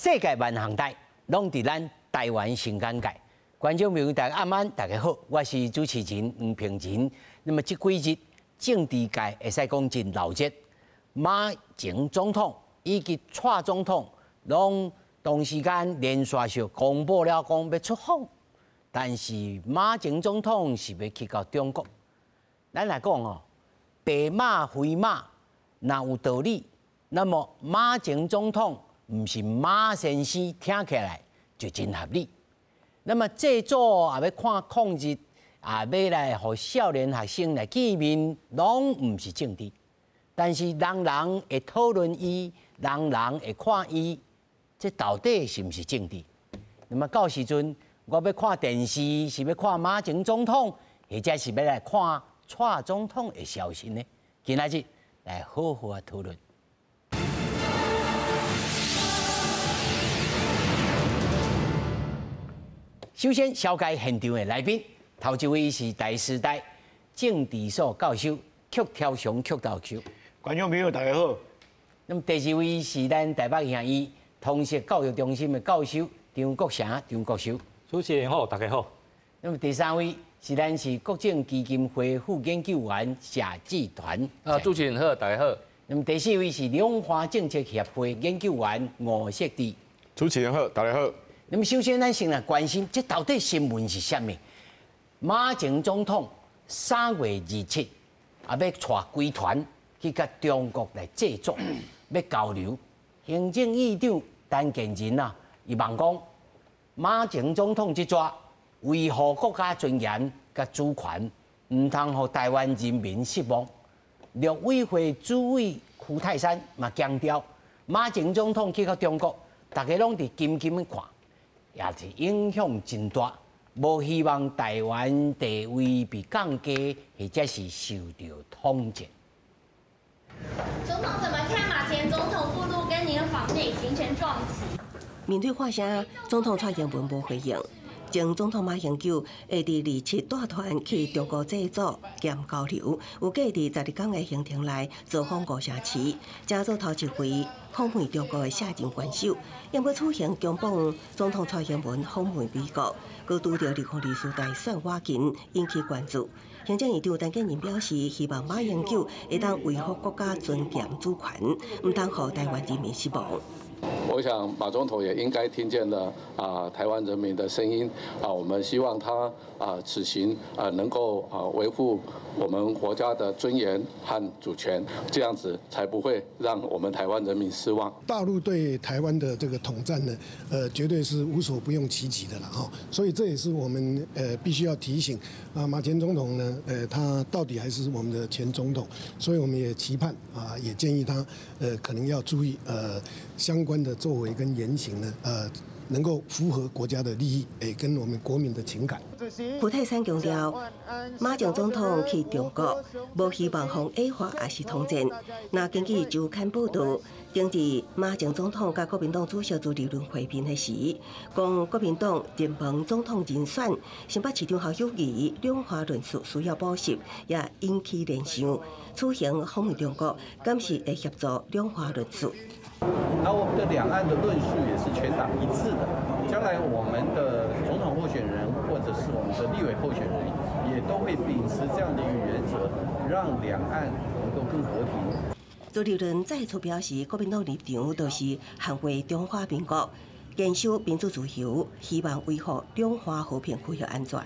世界萬項代，攏佇咱台灣新簡介。觀眾朋友大家暗安，大家好，我是主持人黃平仁。那麼這幾日政治界會使講真鬧熱，馬前總統以及蔡總統攏同時間連續就公布了講欲出訪，但是馬前總統是欲去到中國。咱來講哦，白馬非馬，若有道理，那麼馬前總統毋是馬先生，聽起來就真合理。那麼祭祖也欲看抗日，也欲來予少年學生來見面，攏毋是政治。但是人人會討論伊，人人會看伊，這到底是毋是政治？那麼到時陣，我欲看電視，是欲看馬前總統，或者是欲來看蔡總統的消息呢？今仔日來好好仔討論。首先，紹介現場的來賓，頭一位是台師大政治所教授曲超雄曲教授。觀眾朋友大家好。那麼第二位是咱台北縣醫通識教育中心的教授張國成張國修。主持人好，大家好。那麼第三位是咱是國政基金會副研究員謝志團。啊，主持人好，大家好。那麼第四位是兩岸政策協會研究員吳錫志。主持人好，大家好。那麼首先，咱先來關心，這到底新聞是啥物？馬前總統3月27，啊，欲帶幾團去佮中國來祭祖，欲交流。行政院長陳建仁啊，伊望講馬前總統這逝維護國家尊嚴佮主權，毋通予台灣人民失望。陸委會主委邱太三嘛強調，馬前總統去到中國，大家攏佇緊緊看。也是影響真大，無希望台灣地位被降低，或者是受到統戰。總統怎麼看馬前總統赴陸跟您訪美行程撞期？面對看聲，總統蔡英文無回應。前總統馬英九會佇27帶團去中國祭祖兼交流，預計佇12天的行程內造訪五城市，成做頭一回訪問中國的卸任元首。毋過此行重磅，總統蔡英文訪問美國，閣拄著2024大選倚近，引起關注。行政院長陳建仁表示，希望馬英九會當維護國家尊嚴主權，毋通予台灣人民失望。我想馬總統也應該聽見了啊台灣人民的聲音啊，我們希望他啊此行啊能夠啊維護我們國家的尊嚴和主權，這樣子才不會讓我們台灣人民失望。大陸對台灣的這個統戰呢，絕對是無所不用其極的了哈，所以這也是我們必須要提醒啊馬前總統呢，他到底還是我們的前總統，所以我們也期盼啊，也建議他可能要注意相關的作為跟言行呢，能夠符合國家的利益，跟我們國民的情感。邱太三強調，馬前總統去中國，無希望予矮化抑是統戰。那根據週刊報導，當時馬前總統佮國民黨主席朱立倫會面的時，講國民黨認彭總統人選，新北市長侯友宜兩岸論述需要補習，也引起聯想。此行訪問中國，敢是會協助兩岸論述？那我們的兩岸的論述也是全黨一致的。將來我們的總統候選人或者是我們的立委候選人，也都會秉持這樣的一個原則，讓兩岸能夠更和平。朱立倫再次表示，國民黨立場就是捍衛中華民國，堅守民主自由，希望維護兩岸和平區域安全。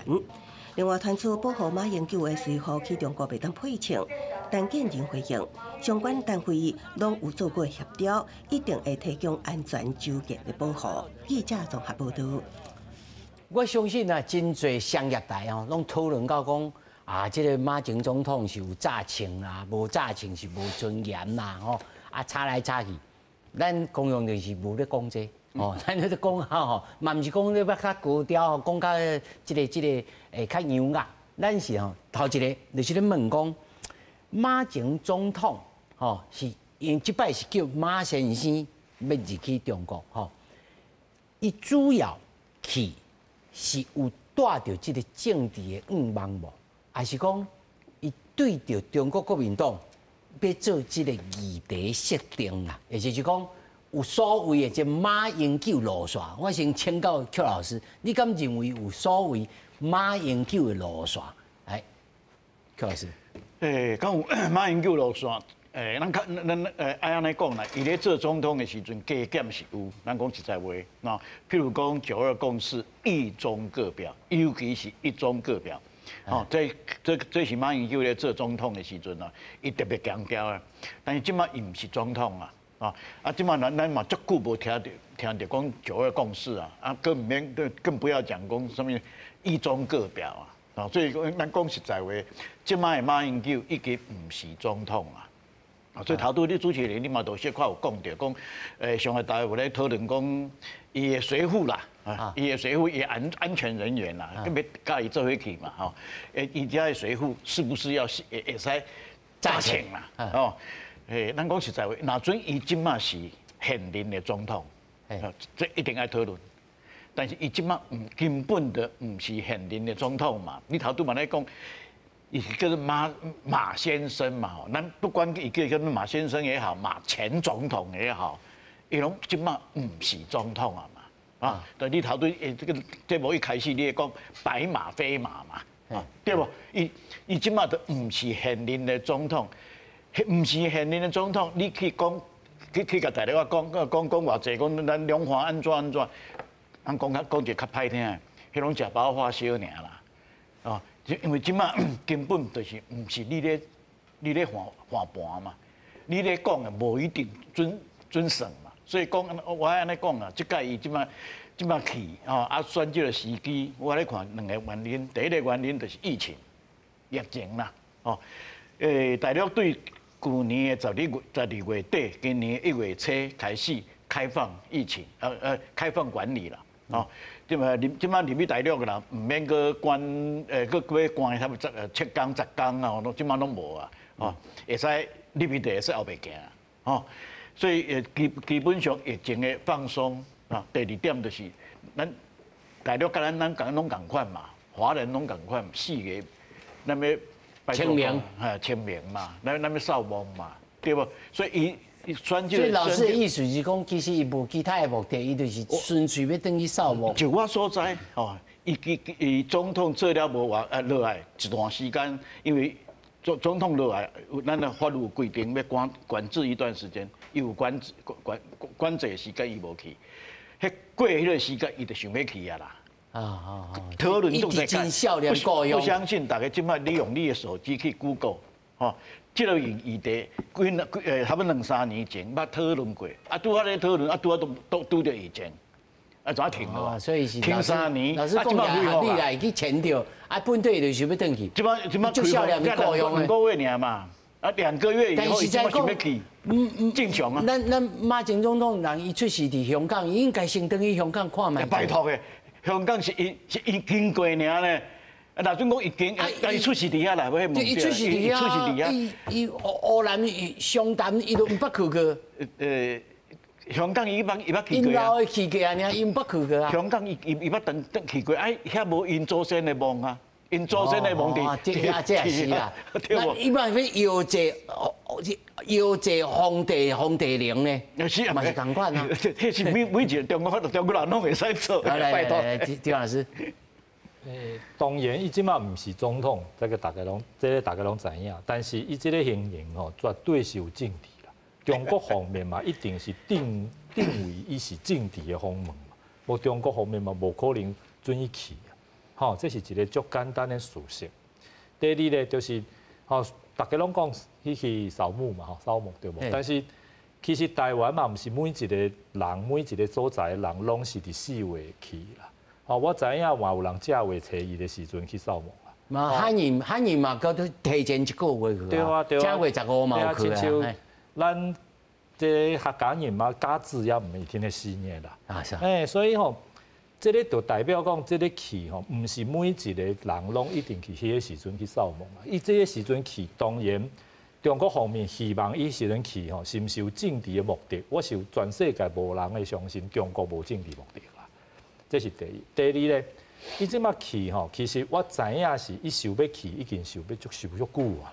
另外，傳出保護馬英九的隨扈去中國袂當配槍，陳建仁回應，相關單位攏有做過協調，一定會提供安全周全的保護。記者綜合報導。我相信啊，真濟商業界哦，攏討論到講啊，這個馬前總統是有罩槍啦，無罩槍是無尊嚴啦，吼啊，吵來吵去，咱公用電視無咧講這個。哦，咱咧講吼，嘛毋是講咧欲較高調，講較這個會較優雅。咱是吼頭一個就是咧問講，馬前總統吼是因這擺是叫馬先生欲入去中國吼，伊主要去是有帶著這個政治的願望無？還是講伊對著中國國民黨欲做這個議題設定啦？也就是講，有所謂的這馬英九路線？我先請教邱老師，你敢認為有所謂馬英九的路線？來，邱老師。講有馬英九路線，咱較咱愛按呢講啦，伊咧做總統的時陣，加減是有，咱講實在話，喏，譬如講九二共識、一中各表，尤其是一中各表，吼，這是馬英九咧做總統的時陣啊，伊特別強調啊。但是這馬伊毋是總統啊，啊，這馬咱嘛足久無聽著講九二共識啊，啊，更毋免更不要講講啥物一中各表啊。啊，所以講咱講實在話，這擺的馬英九已經毋是總統啊。啊，所以頭拄你主持人你嘛都小可有講著，講上個大有咧討論講伊的隨扈啦，啊，伊的隨扈伊安全人員啦，閣欲佮伊做伙去嘛，吼，伊遮的隨扈是不是要會使詐錢啦？哦，咱講實在話，若準伊這馬是現任的總統，這一定愛討論。但是伊這馬毋根本就毋是現任的總統嘛，你頭拄嘛咧講，伊是叫做馬先生嘛，吼，咱不管伊叫做馬先生也好，馬前總統也好，伊攏這馬毋是總統啊嘛，啊，但你頭拄這個節目一開始你會講白馬非馬嘛，啊，對無？伊這馬就毋是現任的總統，毋是現任的總統，你去講去共大陸講講講偌濟，講咱兩岸按怎按怎。咱講較講一個較歹聽的，彼攏食飽話燒爾啦，哦，因為這馬根本就是毋是你咧換盤嘛，你咧講的無一定準算嘛，所以講我按呢講啊，這擺伊這馬去吼，啊選這個時機，我咧看兩個原因，第一個原因就是疫情，疫情啦，哦，大陸對舊年的12月底，今年1月初開始開放疫情，開放管理啦。哦，這馬入這馬入去大陸的人，毋免閣關，閣閣欲關啥物7天10天啊，攏這馬攏無啊，哦，會使入去就會使後壁行，吼，所以基本上疫情的放鬆啊，第二點就是咱大陸佮咱攏仝款嘛，華人攏仝款，四月咱欲清明，哈，清明嘛，咱欲掃墓嘛，對無？所以伊。所以老師的意思是講，其實伊無其他的目的，伊就是純粹欲轉去掃墓。就我所知，哦，伊總統做了無偌落來一段時間，因為總統落來，咱的法律有規定欲管制一段時間，伊有管制的時間伊無去，彼過彼個時間伊就想欲去啊啦。啊啊啊！討論總在不相信大家這擺你用你的手機去 Google，吼。這個議題幾幾差不多兩三年前捌討論過，啊拄仔咧討論，啊拄仔都拄著疫情，啊怎停了？所以是停3年，老師講合理啦，去簽著，啊本底就是欲轉去。這擺這擺開放2個月爾嘛，啊2個月以後，這擺想欲去，正常啊。咱馬前總統人伊出世佇香港，伊應該先轉去香港看覓。拜託的，香港是伊經過爾呢。啊，若準講伊經，伊出世佇遐啦，欲問伊出世佇遐，伊烏蘭伊雙潭伊都毋捌去過。香港伊捌去過啊。𪜶老的去過啊，爾伊毋捌去過啊。香港伊捌轉轉去過，哎，遐無𪜶祖先的墓啊，𪜶祖先的墓佇。這這也是啦。那伊嘛欲搖坐搖坐皇帝陵呢？是嘛是仝款啊。這是每一個中國人攏會使做。來來來，張老師。當然，伊這馬毋是總統，這個大家攏知影。但是伊這個行程吼，絕對是有政治啦。中國方面嘛，一定是定位伊是政治的訪問嘛。無中國方面嘛，無可能準伊去啊。吼，這是一個足簡單的事實。第二咧，就是吼，大家攏講去掃墓嘛，吼，掃墓對無？但是其實台灣嘛，毋是每一個人、每一個所在的人攏是佇4月去啦。哦，我知影嘛有人正月初一的時陣去掃墓啦。嘛，漢人嘛，閣都提前一個月去啊。對啊，對啊。正月15嘛有去啊。咱這客家人嘛，甲子也毋會天咧四月啦。啊是。欸，所以吼，這個就代表講，這個去吼，毋是每一個人攏一定去彼個時陣去掃墓啦。伊這個時陣去，當然中國方面希望伊時陣去吼，是毋是有政治的目的？我想全世界無人會相信中國無政治目的啦。這是第一。第二咧，伊這馬去吼，其實我知影是伊想欲去，已經想欲足想足久啊啦。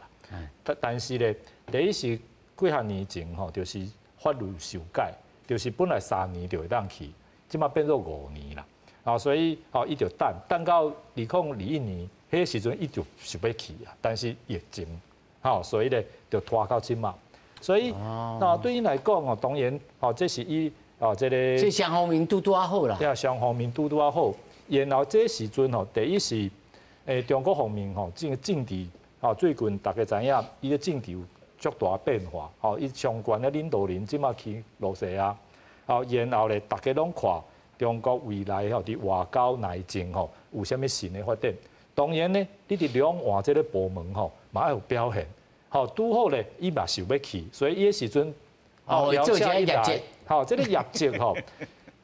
但是咧，第一是幾若年前吼，就是法律修改，就是本來3年就會當去，這馬變做5年啦。啊，所以哦，伊就等等到2021年，彼個時陣伊就想欲去啊，但是疫情，吼，所以咧就拖到這馬。所以那對伊來講哦，當然哦，這是伊哦，這個。這雙方面拄拄仔好啦。對啊，雙方面拄拄仔好。然後這時陣吼，第一是中國方面吼，政治吼，最近大家知影，伊的政治有足大變化，吼，伊相關的領導人這馬去露西亞，吼，然後咧，大家攏看中國未來吼佇外交內政吼有啥物新的發展。當然呢，你佇兩岸這个部門吼，嘛愛有表現，吼，拄好咧，伊嘛想欲去，所以伊彼時陣哦，做一个業績，吼，這个業績吼，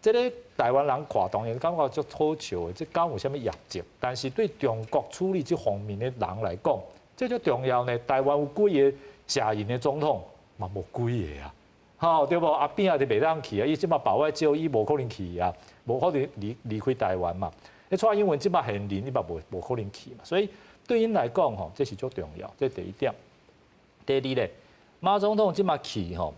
這个台灣人看當然感覺足好笑的，這敢有啥物業績？但是對中國處理這方面的人來講，這足重要呢。台灣有幾個卸任的總統，嘛無幾個啊，吼對無？阿扁也就袂當去啊，伊這馬保外就醫無可能去啊，無可能離開台灣嘛。你蔡英文這馬現任，伊嘛無可能去嘛。所以對𪜶來講吼，這是足重要，這第一點。第二咧，馬總統這馬去吼，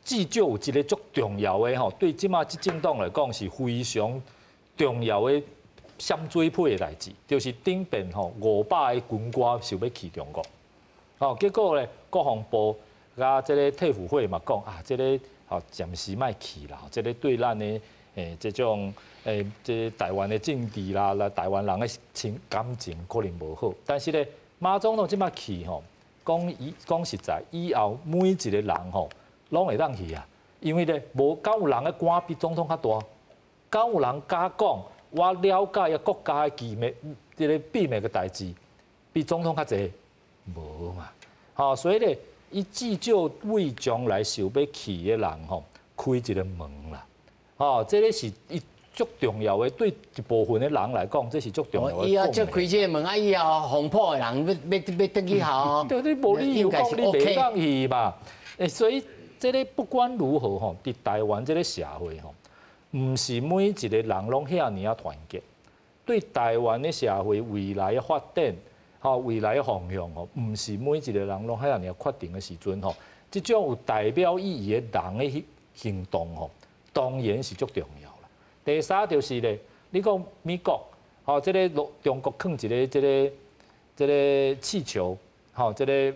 至少有一個足重要的吼，對這馬執政黨來講是非常重要的閃水批的代誌，就是頂遍吼500個軍官想欲去中國，吼結果咧國防部佮這个退輔會嘛講啊，這个吼暫時莫去啦，這个對咱的這種這台灣的政治啦，來台灣人的情感情可能無好，但是咧馬總統這馬去吼，講以講實在，以後每一個人吼攏會當去啊，因為咧無敢有人的官比總統較大，敢有人敢講我了解的國家的機密，這个秘密的代誌比總統較濟，無嘛，吼，所以咧，伊至少為將來想欲去的人吼開一個門啦，吼，這个是伊足重要的，對一部分的人來講，這是足重要的。伊啊，這開這個門啊，以後黃埔的人欲欲欲轉去吼，對，你無理由講你袂當去嘛。所以這个不管如何吼，佇台灣這个社會吼，毋是每一个人攏遐爾仔團結。對台灣的社會未來的發展，吼未來的方向吼，毋是每一个人攏遐爾仔決定的時陣吼，這種有代表意義的人的行動吼，當然是足重要啦。第三就是咧，你講美國，吼，這个中國囥一个這个氣球，吼，這个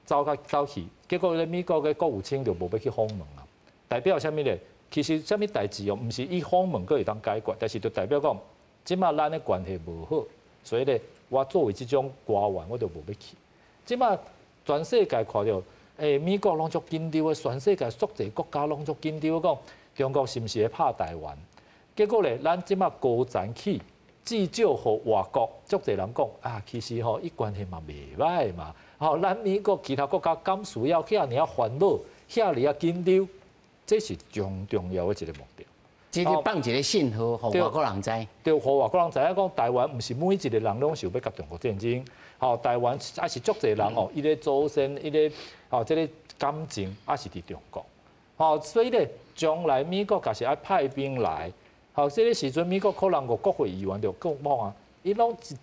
走較走去，結果咧美國的國務卿就無欲去訪問啊。代表啥物咧？其實啥物代誌哦，毋是伊訪問閣會當解決，但是就代表講，這馬咱的關係無好，所以咧，我作為這種官員，我就無欲去。這馬全世界看著，美國攏足緊張的，全世界足濟國家攏足緊張，講中國是毋是會拍台灣？結果咧，咱這馬高層去，至少予外國足濟人講啊，其實吼，伊關係嘛袂䆀嘛。吼，咱美國其他國家敢需要遐爾仔煩惱，遐爾仔緊張？這是上重要的一個目的。這個放一個信號，予外國人知。對，予外國人知影講，台灣毋是每一個人攏想欲佮中國戰爭。吼，台灣抑是足濟人吼，伊的祖先，伊的吼，這个感情抑是佇中國。吼，所以咧，將來美國若是愛派兵來，吼，這个時陣美國可能個國會議員就講啊，伊攏是，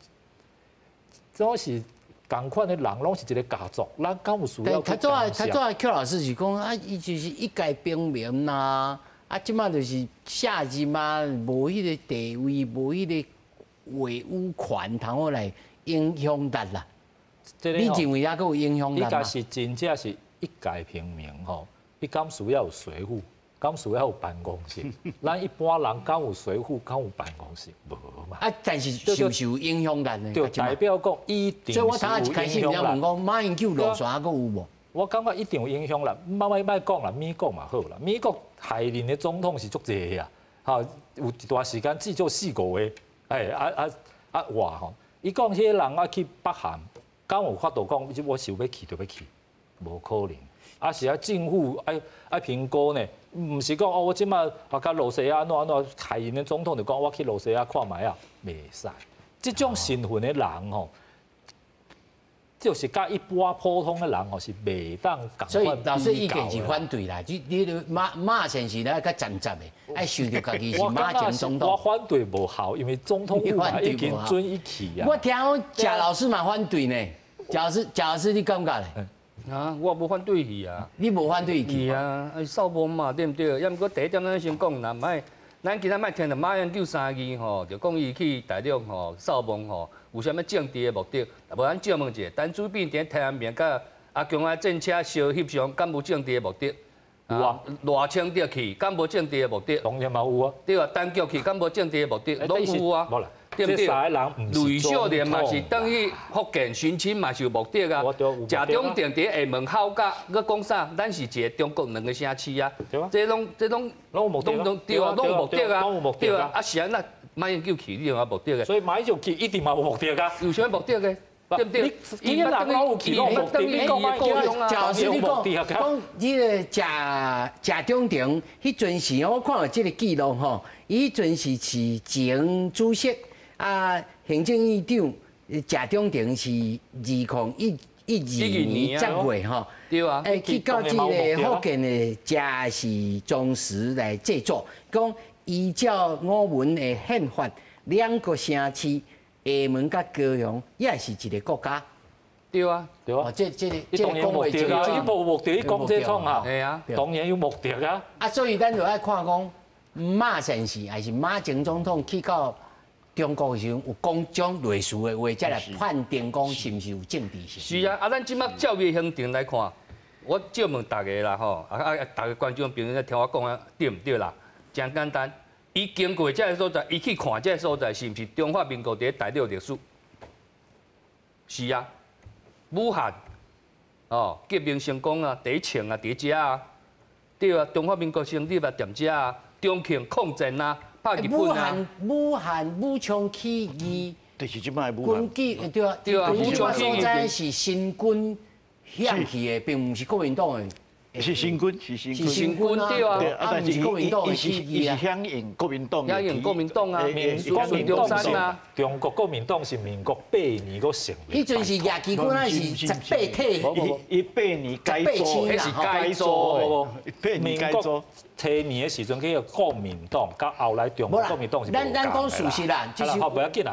總是仝款的人，攏是一個家族，咱敢有需要去較早較早邱老師是講啊，伊就是一介平民啦，啊，這馬就是卸任啊，無彼个地位，無彼个話語權，通好來影響力啦。你認為猶閣有影響力嗎？伊若是真正是一介平民吼，伊敢需要有隨扈？敢需要有辦公室？咱一般人敢有隨扈？敢有辦公室？無嘛。啊，但是是毋是有影響力呢？對，代表講一定是有影響力。所以我頭一開始就問講，馬英九路線猶閣有無？我感覺一定有影響力。莫莫莫講啦，美國嘛好啦，美國下任的總統是足濟的啊，吼，有一段時間至少四五个，哇吼，伊講彼個人啊去北韓，敢有法度講？我想欲去就欲去，無可能。啊是啊，政府愛愛評估呢，毋是講哦，我這馬啊佮露西亞按怎按怎，下任的總統就講我去露西亞看覓啊，袂使。這種身份的人吼，就是佮一般普通的人吼是袂當仝款。所以老師意見是反對啦，你你馬馬前是咧較站站的，愛想著家己是馬前總統。我反對無效，因為總統府已經准伊去啊。我聽講賈老師嘛反對呢，賈老師，賈老師你感覺咧？啊，我無反對去啊。你無反對去？是啊，啊掃墓嘛，對毋對？抑毋過第一點，咱先講啦，莫，咱今仔莫聽著馬英九三字吼，就講伊去大陸吼掃墓吼，有啥物政治的目的？無咱借問一下，陳水扁佇天安門佮阿共的戰車相翕相，敢無政治的目的？有啊，賴清德去，敢無政治的目的？當然嘛有啊。對啊，陳菊去，敢無政治的目的？攏有啊。對毋對？呂秀蓮嘛是轉去福建尋親嘛是有目的啊。賈中正佇廈門口甲，閣講啥？咱是一個中國兩個城市啊。這攏這攏攏對啊，攏有目的啊。對啊，啊是按怎馬英九去，你有目的的？所以馬英九去一定嘛有目的啊。有啥物目的的？對毋對？伊人攏有去，攏有目的。你講馬英九有講講這個賈中正，彼陣時我看到這個記錄吼，伊彼陣時是前主席。啊，行政院長賈中正是2012年10月吼，對啊，去到這個福建的賈氏宗祠來祭祖，講依照我們的憲法，兩個城市廈門佮高雄也是一個國家。對啊，對啊，這個講話真啊，伊無目的，伊講這創啊，係啊，當然有目的啊。啊，所以咱就愛看講馬先生還是馬前總統去到中國的時陣有講種類似的話，才來判定講是毋是有政治性。是啊，啊，咱這擺照伊行程來看，我借問大家啦吼，啊，逐个觀眾朋友聽我講啊，對毋對啦？誠簡單，伊經過這个所在，伊去看這个所在，是毋是中華民國佇咧大陸歷史？是啊，武漢哦，革命成功啊，佇咧穿啊，佇遮啊，對啊，中華民國成立啊，踮遮啊，重慶抗戰啊。武漢武昌起義，就是這擺武漢。軍對啊，對啊，武昌所在是新軍響起的，並毋是國民黨的。是新軍，是新軍。是新軍對啊，啊，毋是國民黨的起義啊。是響應國民黨。響應國民黨啊，國民黨是中國國民黨是民國八年閣成立。彼陣是野旗軍，還是18體？伊八年改組，彼是改組。民國初年的時陣叫做國民黨，佮後來中國國民黨是無仝的咱講事實啦，就是我我是講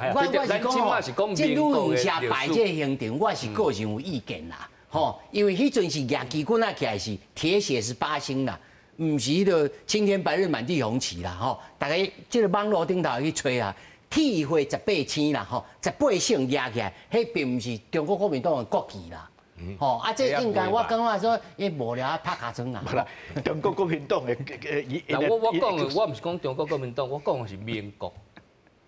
吼，這旅行社排這個行程，我是個人有意見啦。吼，因為彼陣是野旗軍啊，起來是鐵血18星啦，毋是彼個青天白日滿地紅旗啦，吼！大家這個網路頂頭去揣啊，鐵血18星啦，吼，18省壓起來，彼並毋是中國國民黨的國旗啦，吼！啊，這應該我感覺說，伊無聊拍尻槍啦。無啦，中國國民黨的，我講的，我毋是講中國國民黨，我講的是民國。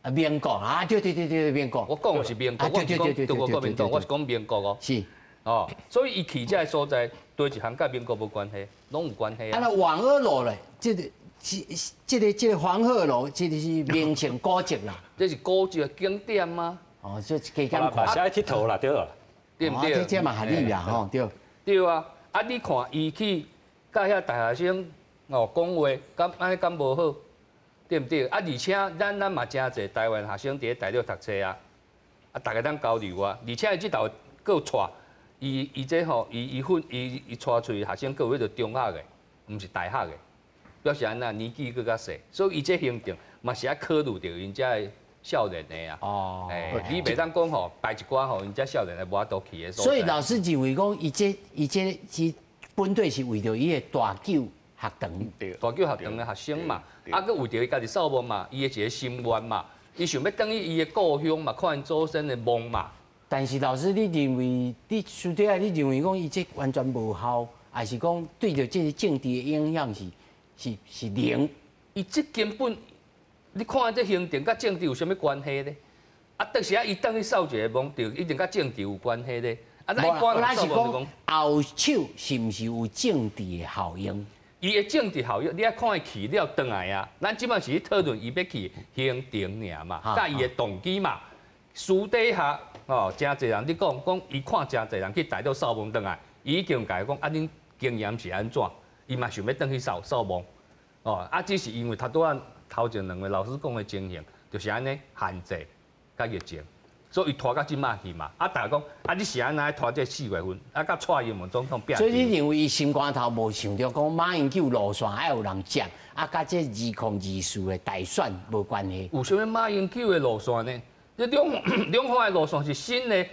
啊，民國啊，對對對對，民國。我講的是民國，我毋是講中國國民黨，我是講民國哦。是。哦，所以伊去這个所在，對一項佮民國無關係，攏有關係啊。啊，那黃鶴樓咧，這個黃鶴樓，這個是名勝古蹟啦。這是古蹟景點嗎？哦，這加減看。嘛是愛𨑨迌啦，對啦。對毋對？這嘛合理啦，吼，對。對啊，啊，你看伊去佮遐大學生哦講話，敢按呢敢無好？對毋對？啊，而且咱嘛誠濟台灣學生佇咧大陸讀冊啊，啊，逐家當交流啊，而且伊這頭閣有帶。伊伊這吼，伊伊訓伊伊帶出去學生，閣有彼個中學的，毋是大學的，表示按怎年紀閣較細，所以伊這行動嘛是愛考慮著𪜶遮的少年的啊。哦，你袂當講吼，排一寡吼，𪜶遮少年的無法度去的所在。所以老師認為講，伊這是本底是為著伊的大勼學堂，大勼學堂的學生嘛，啊，閣為著伊家己掃墓嘛，伊的一個心願嘛，伊想欲轉去伊的故鄉嘛，看𪜶祖先的墓嘛。但是老師，你認為你私底下你認為講伊這完全無效，還是講對著這個政治的影響是零？伊這根本，你看這行程佮政治有啥物關係咧？啊，當時啊，伊轉去掃一個墓，就一定佮政治有關係咧。啊，咱一般人是講後手是毋是有政治的效應？伊的政治效應，你愛看伊去了轉來啊。咱這擺是咧討論伊欲去行程爾嘛，佮伊的動機嘛，私底下。哦，誠濟人咧講，講伊看誠濟人去大陸掃墓轉來，伊已經共伊講啊，恁經驗是按怎？伊嘛想欲轉去掃掃墓。哦，啊，只是因為頭拄仔頭前兩位老師講的情形，就是按呢限制佮疫情，所以伊拖到這擺去嘛。啊，大家講啊，你是按怎拖這4月份？啊，佮蔡英文總統拼。所以你認為伊心肝頭無想著講馬英九路線愛有人接，啊，佮這2024的大選無關係？有啥物馬英九的路線呢？這兩岸的路線是新的，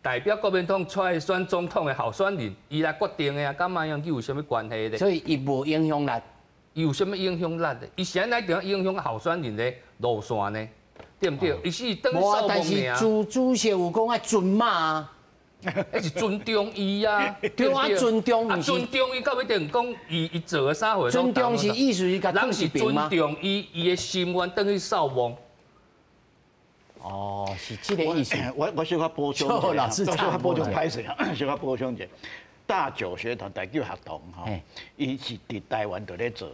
代表国民党出来选总统的候选人，伊来决定的啊，佮马英九有啥物关系咧？所以伊无影响力，伊有啥物影响力的？伊是按怎定影响候选人的路线呢？对毋对？伊是等于无啊，但是朱主席有讲爱尊马啊，彼是尊重伊啊，对啊，尊重啊，尊重伊到尾等于讲伊做的啥货？尊重是意思是共人是尊重伊，伊的心愿转去扫墓。哦，是这个意思。我小可补充一下，小可补充歹势啊，小可补充一下。大九学堂、大九学堂吼，伊是伫台湾就咧做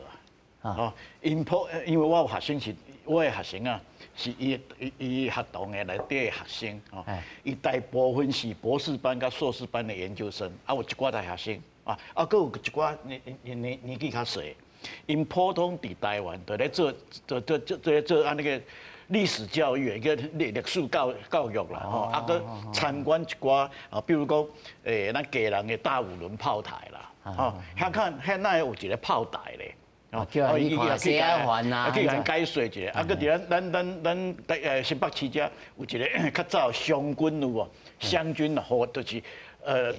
啊。哦，𪜶普，因为我有学生是，我的学生啊，是伊伊伊学堂的内底的学生吼。伊大部分是博士班佮硕士班的研究生，啊有一寡大学生啊，啊，阁有一寡年年年年纪较细。𪜶普通伫台湾就咧做做做做做做按呢个历史教育，一个历历史教教育啦，吼，啊，阁参观一寡啊，比如讲，咱基隆的大武仑炮台啦，吼，遐看遐哪会有一个炮台咧，哦，叫伊看西海环啊，去共解说一下，啊，阁伫咱咱咱咱新北市遮有一个较早湘军有无？湘军吼，就是。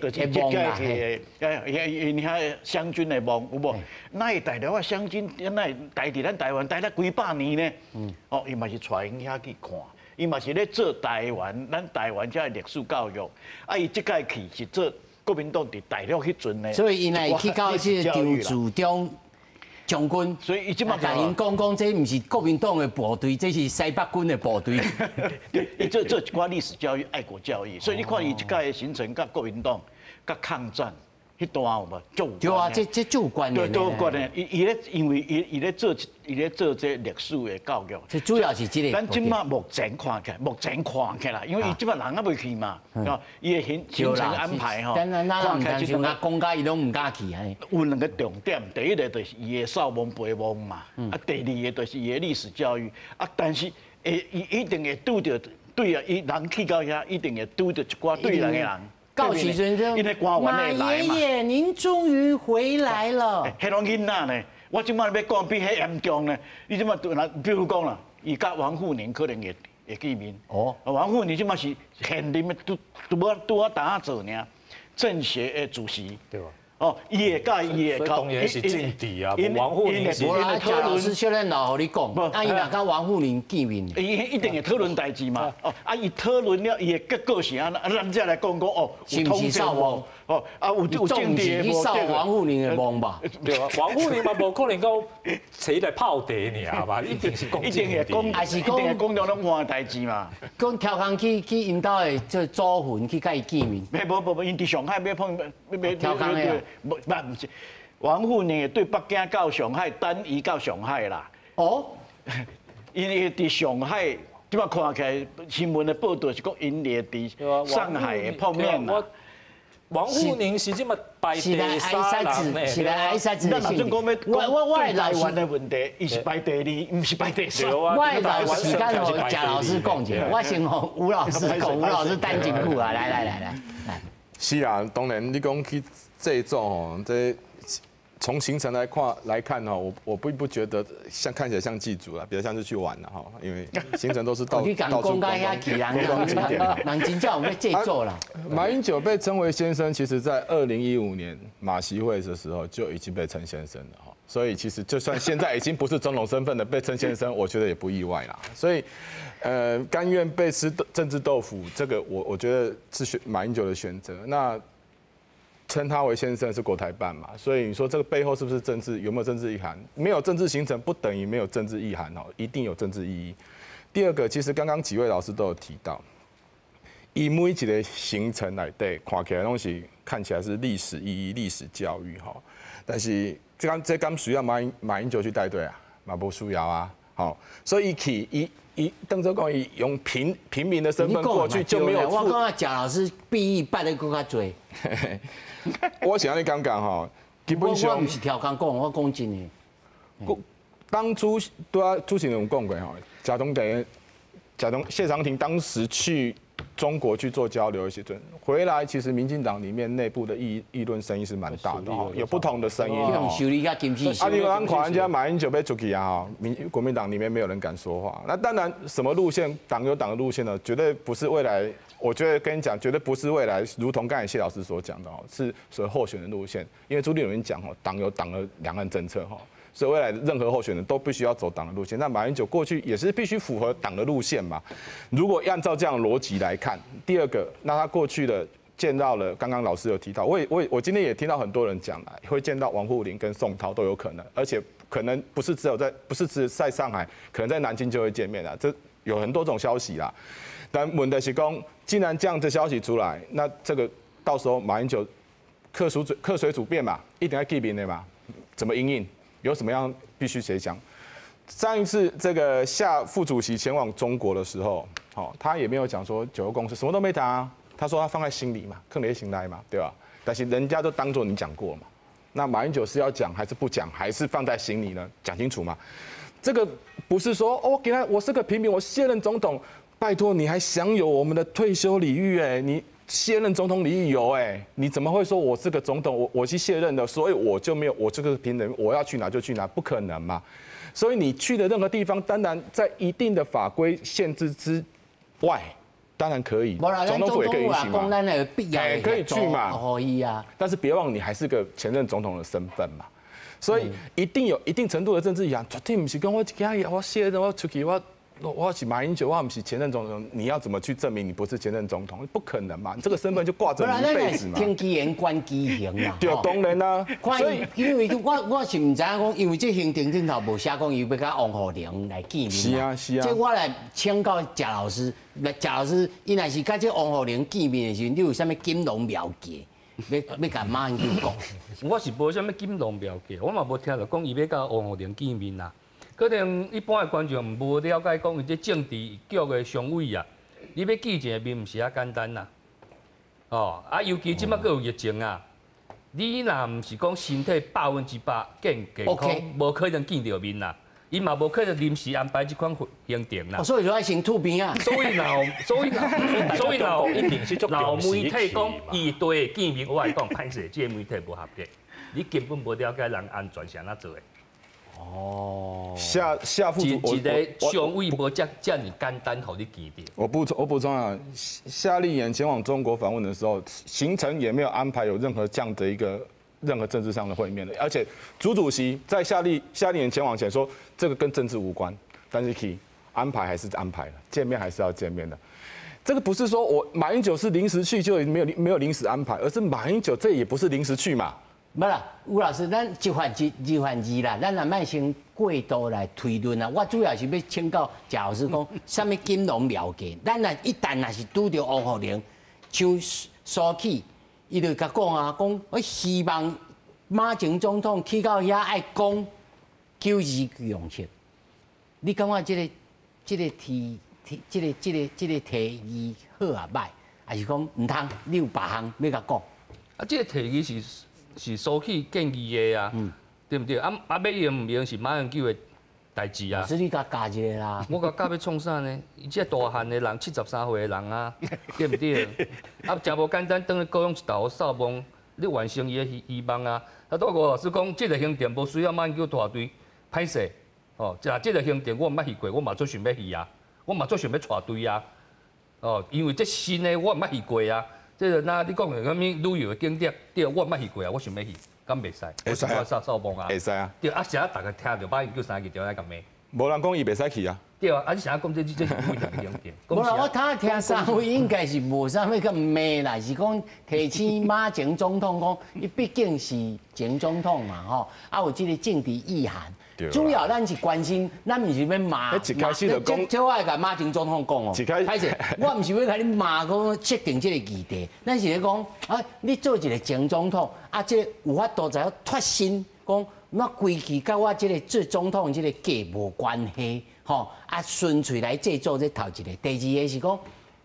就是这个去，𪜶遐湘军的墓有无？哪会大陆啊湘军，哪会待伫咱台湾待了几百年呢？哦，伊嘛是带𪜶遐去看，伊嘛是咧做台湾，咱台湾遮的历史教育。啊，伊这届去是做国民党伫大陆彼阵的，所以伊若会去到这个张治中将军，所以伊这马共𪜶讲讲，这毋是国民党的部队，这是西北军的部队。对，伊做做一寡历史教育、爱国教育，所以你看伊这届的行程，佮国民党、佮抗战。彼段有无？足有对啊，这这足有关联。对，都有关联。伊伊咧，因为伊伊咧做伊咧做这历史的教育。这主要是这个。咱这马目前看起来，目前看起来，因为伊这马人犹未去嘛，哦，伊的行行程安排吼。咱咱毋通像啊，讲甲伊拢毋敢去按呢。有两个重点，第一个就是伊的扫墓陪墓嘛，啊，第二个就是伊的历史教育。啊，但是会伊一定会拄著对啊，伊人去到遐一定会拄著一寡对人的人。到时阵就马爷爷，您终于回来了。彼拢囡仔呢，我这马欲讲比彼严重呢。你这马对比如讲啦，伊佮王沪宁可能会会见面。哦，王沪宁这马是现任的，拄拄无拄仔当做尔，政协的主席。对吧？哦，伊会佮伊会当然是政治啊，王沪宁是。无啦，贾老师小咱老予你讲，啊，伊若佮王沪宁见面，伊一定会讨论代志嘛。哦，啊，伊讨论了，伊的结果是按怎？啊，咱才来讲讲哦，是毋是扫墓？哦，啊，有有政治的无？扫王沪宁的墓吧？对啊，王沪宁嘛，无可能讲揣来泡茶尔吧？一定是讲一定会讲，还是讲一定会讲著拢换代志嘛？讲跳空去去𪜶兜的这祖坟去佮伊见面？无无无，𪜶伫上海欲碰欲跳空的。无，不毋是，王沪宁会对北京到上海，单移到上海啦。哦，因为伫上海，这马看起来新闻的报道是讲𪜶会伫上海会碰面啦。王沪宁是这马排第三人呢，是来挨杀子。咱若准讲欲我我台湾的问题，伊是排第二，毋是排第三。我老时间予贾老师讲一下，我先予吴老师讲，吴老师等真久啊，来来来来来。是啊，当然你讲去祭祖吼，这从行程来看来看吼，我我并不觉得像看起来像祭祖啦，比较像是去玩的哈，因为行程都是到到处观光景点。人真正有欲祭祖啦。马英九被称为先生，其实在2015年马习会的时候就已经被称先生了哈，所以其实就算现在已经不是总统身份的被称先生，我觉得也不意外啦。所以，甘愿被吃政治豆腐，这个我觉得是选马英九的选择。那称他为先生是国台办嘛，所以你说这个背后是不是政治？有没有政治意涵？没有政治行程不等于没有政治意涵哦，一定有政治意义。第二个，其实刚刚几位老师都有提到，以每一个行程来对看起来拢是看起来是历史意义、历史教育哈，但是这刚这敢需要马英马英九去带队啊？嘛无需要啊，好，所以去伊伊当作讲伊用平平民的身份过去就没有。我感觉贾老师比伊拜得阁较济。我是按呢感觉吼，基本上我毋是刁工讲，我讲真的。当初对啊，主持人有讲过吼，贾东等贾东谢长廷当时去中国去做交流的时阵，回来其实民进党里面内部的议论声音是蛮大的哈，有不同的声音哦。修理甲金啊，你讲看人家马英九欲出去啊，哈，国民党里面没有人敢说话。那当然，什么路线，党有党的路线呢？绝对不是未来，我觉得跟你讲，绝对不是未来，如同刚才谢老师所讲的哦，是所谓候选的路线。因为朱立伦讲哦，党有党的两岸政策哈。所以未来任何候选人都必须要走党的路线。那马英九过去也是必须符合党的路线嘛。如果按照这样的逻辑来看，第二个，那他过去的见到了，刚刚老师有提到，我今天也听到很多人讲了，会见到王沪宁跟宋涛都有可能，而且可能不是只有在，不是只在上海，可能在南京就会见面了。这有很多种消息啦。但问题是讲，既然这样的消息出来，那这个到时候马英九客随主便嘛，一定要见面的嘛，怎么因应？有什么样必须谁讲？上一次这个夏副主席前往中国的时候，好，他也没有讲说九二共识，什么都没谈啊。他说他放在心里嘛，囥佇心内嘛，对吧？但是人家都当做你讲过嘛。那马英九是要讲还是不讲，还是放在心里呢？讲清楚嘛。这个不是说哦，给他我是个平民，我卸任总统，拜托你还享有我们的退休礼遇哎，你卸任总统礼遇有哎，你怎么会说我是个总统，我去卸任的，所以我就没有我这个平人，我要去哪就去哪，不可能嘛。所以你去的任何地方，当然在一定的法规限制之外，当然可以，总统府也可以允许嘛，可以去嘛，可以啊。但是别忘了，你还是个前任总统的身份嘛，所以一定有一定程度的政治影响。绝对毋是讲我今日我卸任我出去我是马英九，我毋是前任总统，你要怎么去证明你不是前任总统？不可能嘛，你这个身份就挂着你一辈子嘛。听其言观其行嘛。对，当然啦。所以因为我是毋知影讲，因为这行程顶头无写讲伊欲佮王沪宁来见面。是啊是啊。这我来请教贾老师，来贾老师，伊若是佮这王沪宁见面的时阵，你有啥物锦囊妙计？欲共马英九讲？我是无啥物锦囊妙计，我嘛无听著讲伊欲佮王沪宁见面啦。可能一般的观众无了解，讲伊这政治局的常委啊，你欲见一个面毋是遐简单啦。哦，啊，尤其这马阁有疫情啊，你若毋是讲身体100%健康，无可能见著面啦。伊嘛无可能临时安排这款行程啦。所以就爱先吐边啊。所以若一定是足若媒体讲伊对见面，我会讲歹势，这个媒体无合格，你根本无了解人安全是按怎做的。哦，夏夏副主一个常委无遮遮尔简单，予你记著。我补充啊，夏立言前往中国访问的时候，行程也没有安排有任何这样的一个任何政治上的会面的，而且朱主席在夏立言前往前说，这个跟政治无关，但是去安排还是安排了，见面还是要见面的。这个不是说我马英九是临时去就没有临时安排，而是马英九这也不是临时去嘛。无啦，吴老师，咱一犯一，二犯二啦，咱也莫先过度来推论啊。我主要是欲请教贾老师讲，啥物锦囊妙计？咱若一旦若是拄著王沪宁，像苏起，伊就共讲啊，讲我希望马前总统去到遐爱讲九二共识。你感觉这个提提这个这个这个提议好抑䆀，还是讲毋通？你有别项欲共讲？啊，这个提议是苏起建议的啊，对毋对？啊啊，欲用毋用是马英九的代志啊。是你共教一个啦。我共教欲创啥呢？伊这大汉的人，73岁的人啊，对毋对？啊，诚无简单，转去高雄一头扫墓，你完成伊的希望啊。啊，拄吴老师讲，这个行程无需要马英九带队，歹势哦。若这个行程我毋捌去过，我嘛足想欲去啊，我嘛足想欲带队啊。哦，因为这新的我毋捌去过啊。这个那你讲的啥物旅游的景点，对，我毋捌去过啊，我想欲去，敢袂使？会使啊，扫扫墓啊，会使啊。对，啊，啥逐家听著马英九三字就来共骂。无人讲伊袂使去啊。对啊，啊你啥讲这是不一样的景点？无啦，我头听三位应该是无啥物共骂啦，是讲提醒马前总统讲，伊毕竟是前总统嘛，吼，啊有这个政治意涵。主要咱是关心，咱毋是欲骂。一开始就讲，这我爱共马前总统讲哦。一开始，我毋是欲共你骂讲设定这个议题，咱是咧讲啊，你做一个前总统，啊，这有法度怎脱身，讲我规气佮我这个做总统这个计无关系，吼啊，纯粹来制作这头一个。第二个是讲，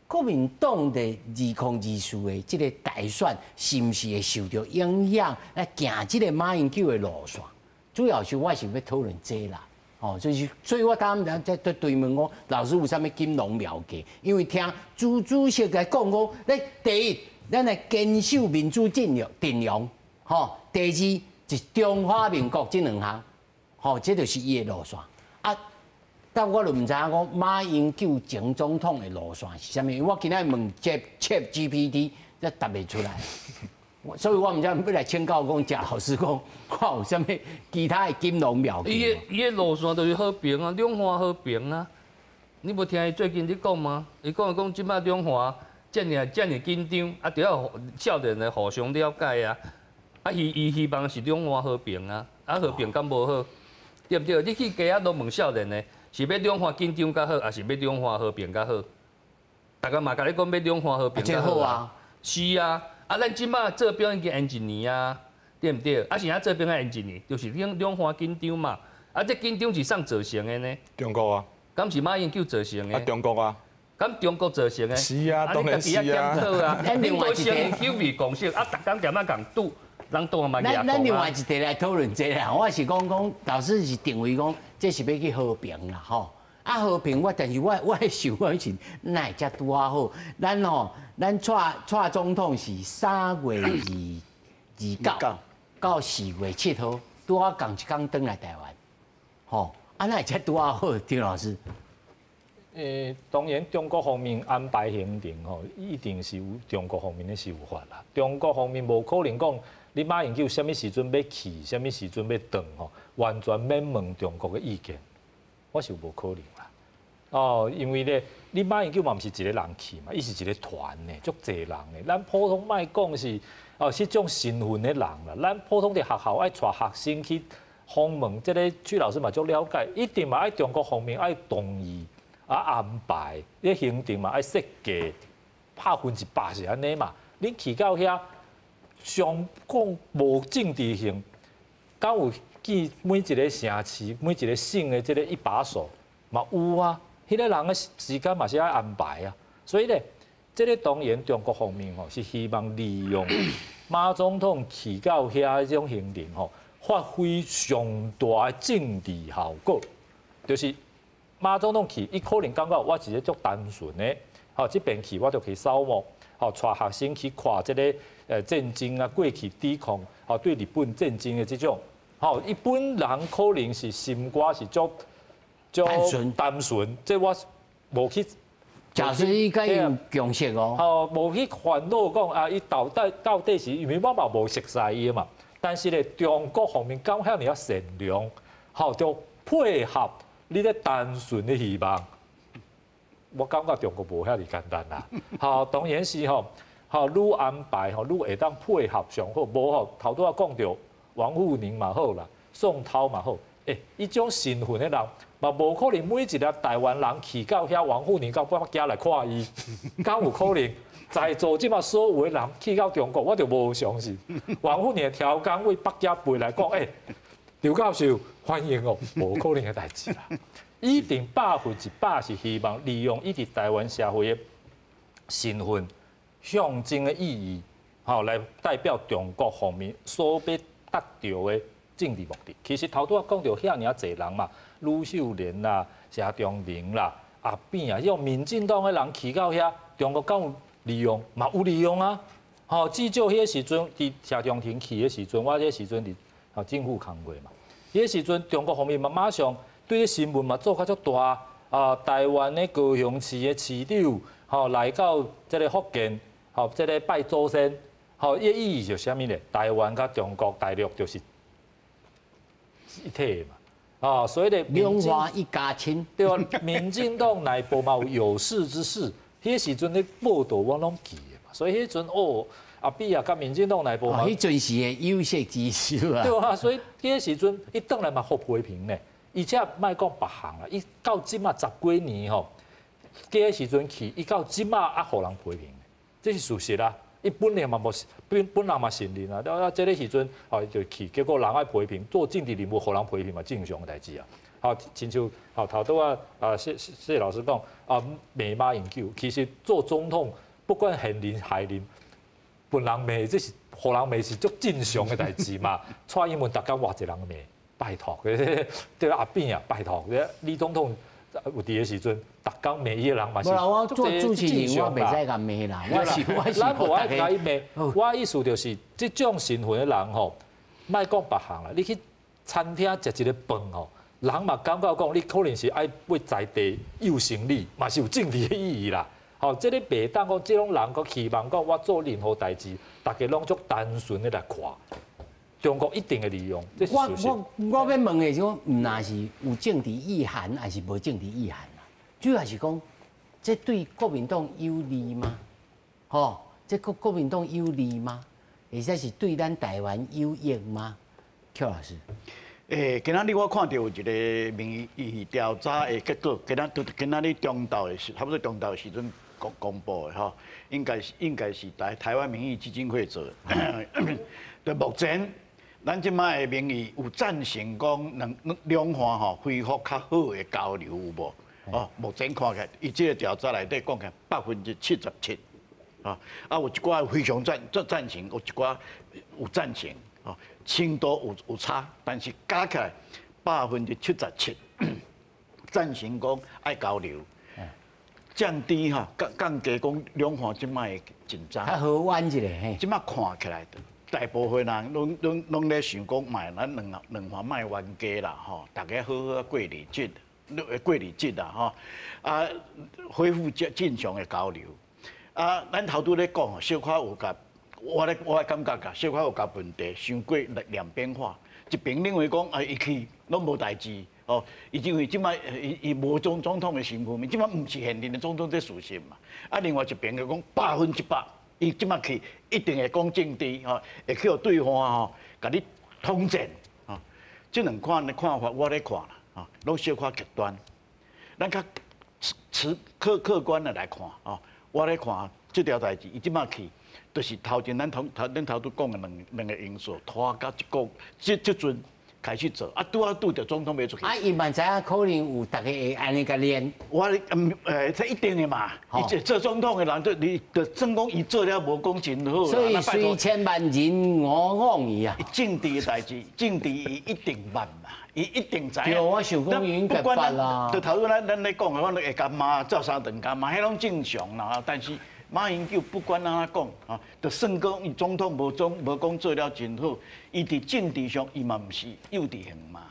国民党的2024的这个大选，是毋是会受著影响？来行这个马英九的路线？主要是我是欲讨论这啦，哦，就是，所以我剛剛在對問講，老師有啥物錦囊妙計？因為聽朱主席來講講，咧第一，咱來堅守民主陣容陣容，吼；第二，就是中華民國這兩項，吼，這就是伊的路線。啊，但我就毋知影講馬英九前總統的路線是啥物，因為我今仔問 Chat GPT，才答袂出來。所以我毋知欲來請教講，謝老師講，看有啥物其他的錦囊妙計。伊的路線就是和平啊，兩岸和平啊。你無聽伊最近咧講嗎？伊講講這擺兩岸遮爾遮爾緊張，啊，著愛少年的互相了解啊。啊，伊希望是兩岸和平啊，啊和平敢無好？對毋對？你去街仔攏問少年的，是欲兩岸緊張較好，抑是欲兩岸和平較好？逐家嘛共你講欲兩岸和平較好啊。是啊。啊，咱這擺做兵已經延一年啊，對毋對？啊，是按怎做兵愛延一年，就是兩岸緊張嘛。啊，這緊張是啥造成的呢？中國啊。敢是馬英九造成的？啊，中國啊。敢中國造成的？是啊，當然是啊。恁無承認九二共識，啊，逐工踮遐共賭，人黨嘛咱咱另外一題來討論這個啦。我是講講，老師是認為講，這是欲去和平啦，吼。啊，和平我，但是我我的想法是，哪會才拄仔好？咱吼，咱蔡蔡總統是3月29到4月7號，拄仔仝一工轉來台灣，吼，啊，哪會才拄仔好？張老師。當然中國方面安排行程吼，一定是有中國方面的想法啦。中國方面無可能講你馬英九啥物時陣欲去，啥物時陣欲轉吼，完全免問中國的意見，我是無可能啦。哦，因為咧，你馬英九嘛毋是一個人去嘛，伊是一個團的，足濟人的。咱普通莫講是哦，這種身份的人啦，咱普通佇學校愛帶學生去訪問，這个許老師嘛足了解，一定嘛愛中國方面愛同意啊安排，你行程嘛愛設計100%是按呢嘛。恁去到遐，上講無政治性，敢有見每一个城市、每一个省的這个一把手嘛有啊。彼个人的時間嘛是愛安排啊，所以咧，這个當然中國方面吼是希望利用馬總統去到遐這種行程吼，發揮上大的政治效果，就是馬總統去，伊可能感覺我是一個足單純的，吼這邊去我就去掃墓，吼帶學生去看這个戰爭啊，過去抵抗，吼對日本戰爭的這種，吼一般人可能是心肝是足。單純，單純，這我無去。假設伊該有共識哦。吼，無去煩惱講啊，伊到底到底是因為我嘛無熟似伊嘛。但是咧，中國方面敢遐爾仔善良，吼，就配合你咧單純的希望。我感覺中國無遐爾簡單啦。吼，當然是吼，吼愈安排吼愈會當配合上好，無吼頭拄仔講著王滬寧嘛好啦，宋濤嘛好。欸，彼種身份的人，嘛無可能每一个台灣人去到遐王滬寧到北京來看伊，敢有可能？在座這馬所有的人去到中國，我就無相信。王滬寧超工為北京飛來講，欸，劉教授歡迎哦，無可能的代誌啦。一定100%是希望利用伊佇台灣社會的身份、象徵的意義，吼來代表中國方面所欲達到的政治目的。其實頭拄仔講著遐爾濟人嘛，呂秀蓮啦、謝長廷啦、阿扁啊，彼種民進黨的人去到遐，中國敢有利用？嘛有利用啊！吼，至少彼个時陣，佇謝長廷去的時陣，我彼个時陣佇吼政府工作嘛。彼个時陣，中國方面嘛馬上對這新聞嘛做較足大啊！台灣的高雄市的市長吼來到這个福建，吼這个拜祖先，吼伊的意義就是啥物咧？台灣佮中國大陸就是一體的嘛，啊，所以咧，兩岸一家親，對啊，民進黨內部嘛有有識之士，彼个時陣咧報道我攏記得嘛，所以彼陣哦，阿扁啊，佮民進黨內部嘛，彼陣時的有識之士啊，對啊，所以彼个時陣伊轉來嘛予批評咧，而且莫講別項啦，伊到這馬十幾年吼，彼个時陣去，伊到這馬猶予人批評，這是事實啊。伊本來嘛無本本人嘛承認啊，了啊，這个時陣吼就去，結果人愛批評，做政治人物予人批評嘛正常的代誌啊。好，親像吼頭拄仔啊謝謝老師講啊，罵馬英九，其實做總統不管現任下任，予人罵這是予人罵是足正常的代誌嘛。蔡英文逐工偌濟人罵，拜託，對阿扁啊，拜託，李總統有佇的時陣，逐工罵伊的人嘛是。無啦，我做主持人我袂使共罵啦，我是我是。咱無愛共伊罵，我意思就是這種身份的人吼，莫講別項啦，你去餐廳食一个飯吼，人嘛感覺講你可能是愛為在地優先你，嘛是有政治的意義啦。吼，這个袂當講這種人閣希望講我做任何代誌，大家攏足單純的來看，中國一定會利用。這是我事實。我欲問的是講，毋若是有政治意涵，還是無政治意涵啦？主要是講，這對國民黨有利嗎？吼，這國民黨有利嗎？或者是對咱台灣有益嗎？邱老師。今仔日我看到有一个民意調查的結果，今仔就今仔日中晝的時，差不多中晝的時陣公布的吼，應該是台灣民意基金會做的。就目前，咱這擺的民意有贊成講兩岸吼恢復較好的交流有無？哦，目前看起來，伊這個調查內底講起來77%，啊，有一寡非常贊成，有一寡有贊成。哦，程度有差，但是加起來77%贊成講愛交流，降低哈降低講兩岸這擺的緊張。較和緩一下嘿。這擺看起來，大部分人攏咧想講，莫咱兩岸莫冤家啦吼，大家好好過日子，過日子啦吼，啊，恢復正常的交流。啊，咱頭拄咧講，小可有共。我咧感覺㗎，小可有共問題，傷過兩邊化。一邊認為講啊，伊去攏無代誌，哦，伊因為這擺伊無總統的身份，這擺毋是現任的總統，這事實嘛。啊，另外一邊就講100%，伊這擺去一定會講政治，吼，會去予對岸吼，共你統戰，吼。這兩款的看法，我咧看啦，吼，攏小可極端。咱較持客觀的來看，吼，我咧看這條代誌，伊這擺去。就是頭前咱頭頭恁頭拄講的兩個因素，拖到這個這陣開始做，啊拄啊拄著總統欲出去。啊，伊嘛知影可能有逐家會按呢共練。我這一定的嘛，伊做總統的人，就你就算講伊做了無講真好。所以雖千萬人吾往矣啊。政治的代誌，政治伊一定捌嘛，伊一定知。對，我想講伊應該捌啦。就頭拄咱咧講的，我會共罵做三頓共罵，彼攏正常啦。但是馬英九不管按怎講，啊，就算講伊總統無講做了真好，伊佇政治上伊嘛毋是幼稚園嘛，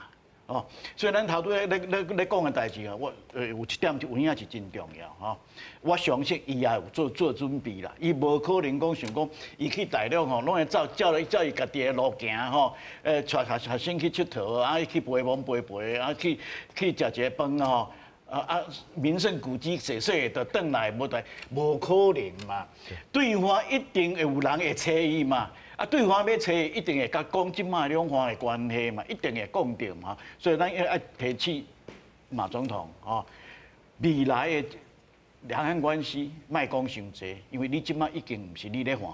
哦，所以咱頭拄咧講的代誌啊，我有一點有影是真重要吼。我相信伊也有做準備啦，伊無可能講想講伊去大陸吼，攏會照伊家己的路行吼，帶學生去𨑨迌，啊去陪摸陪陪，啊去食一个飯吼。啊！名勝古蹟踅踅就轉來無代，無可能嘛。對岸一定會有人會揣伊嘛。啊，對岸欲揣伊，一定會共講這擺兩岸的關係嘛，一定會講著嘛。所以咱愛提醒馬總統吼，未來的兩岸關係莫講傷濟，因為你這擺已經毋是你咧換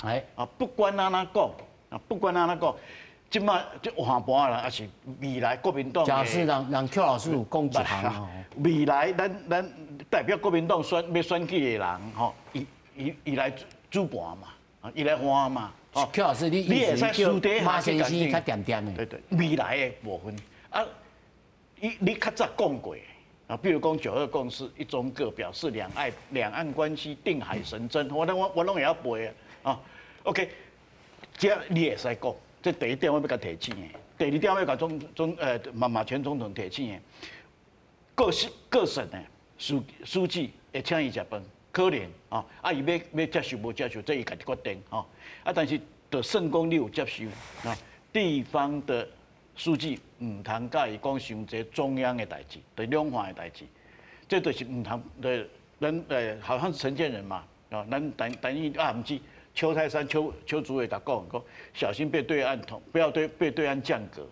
盤。啊，不管按怎講，啊，不管按怎講。這擺這換盤啦，抑是未來國民黨。假設讓邱老師有講一項。未來咱代表國民黨欲選舉的人吼，伊來主盤嘛，伊來換嘛。邱老師，你你會使私底下馬先生較恬恬的。對對，未來的部分啊，你較早講過啊，比如講九二共識、一中各表是兩岸關係定海神針，我攏會曉背啊。OK，這你會使講。這第一點我欲共提醒的，第二點我欲共馬前總統提醒的，各省的書記會請伊食飯，可能啊，啊伊欲接受無接受，這伊家己決定吼。啊，但是就算講你有接受啊，地方的書記毋通共伊講傷濟中央的代誌，對兩岸的代誌，這就是毋通對咱好像是陳建仁嘛，啊，咱陳玉啊，毋是。邱太三、邱主委共講講，小心被對岸統，不要被對岸降格。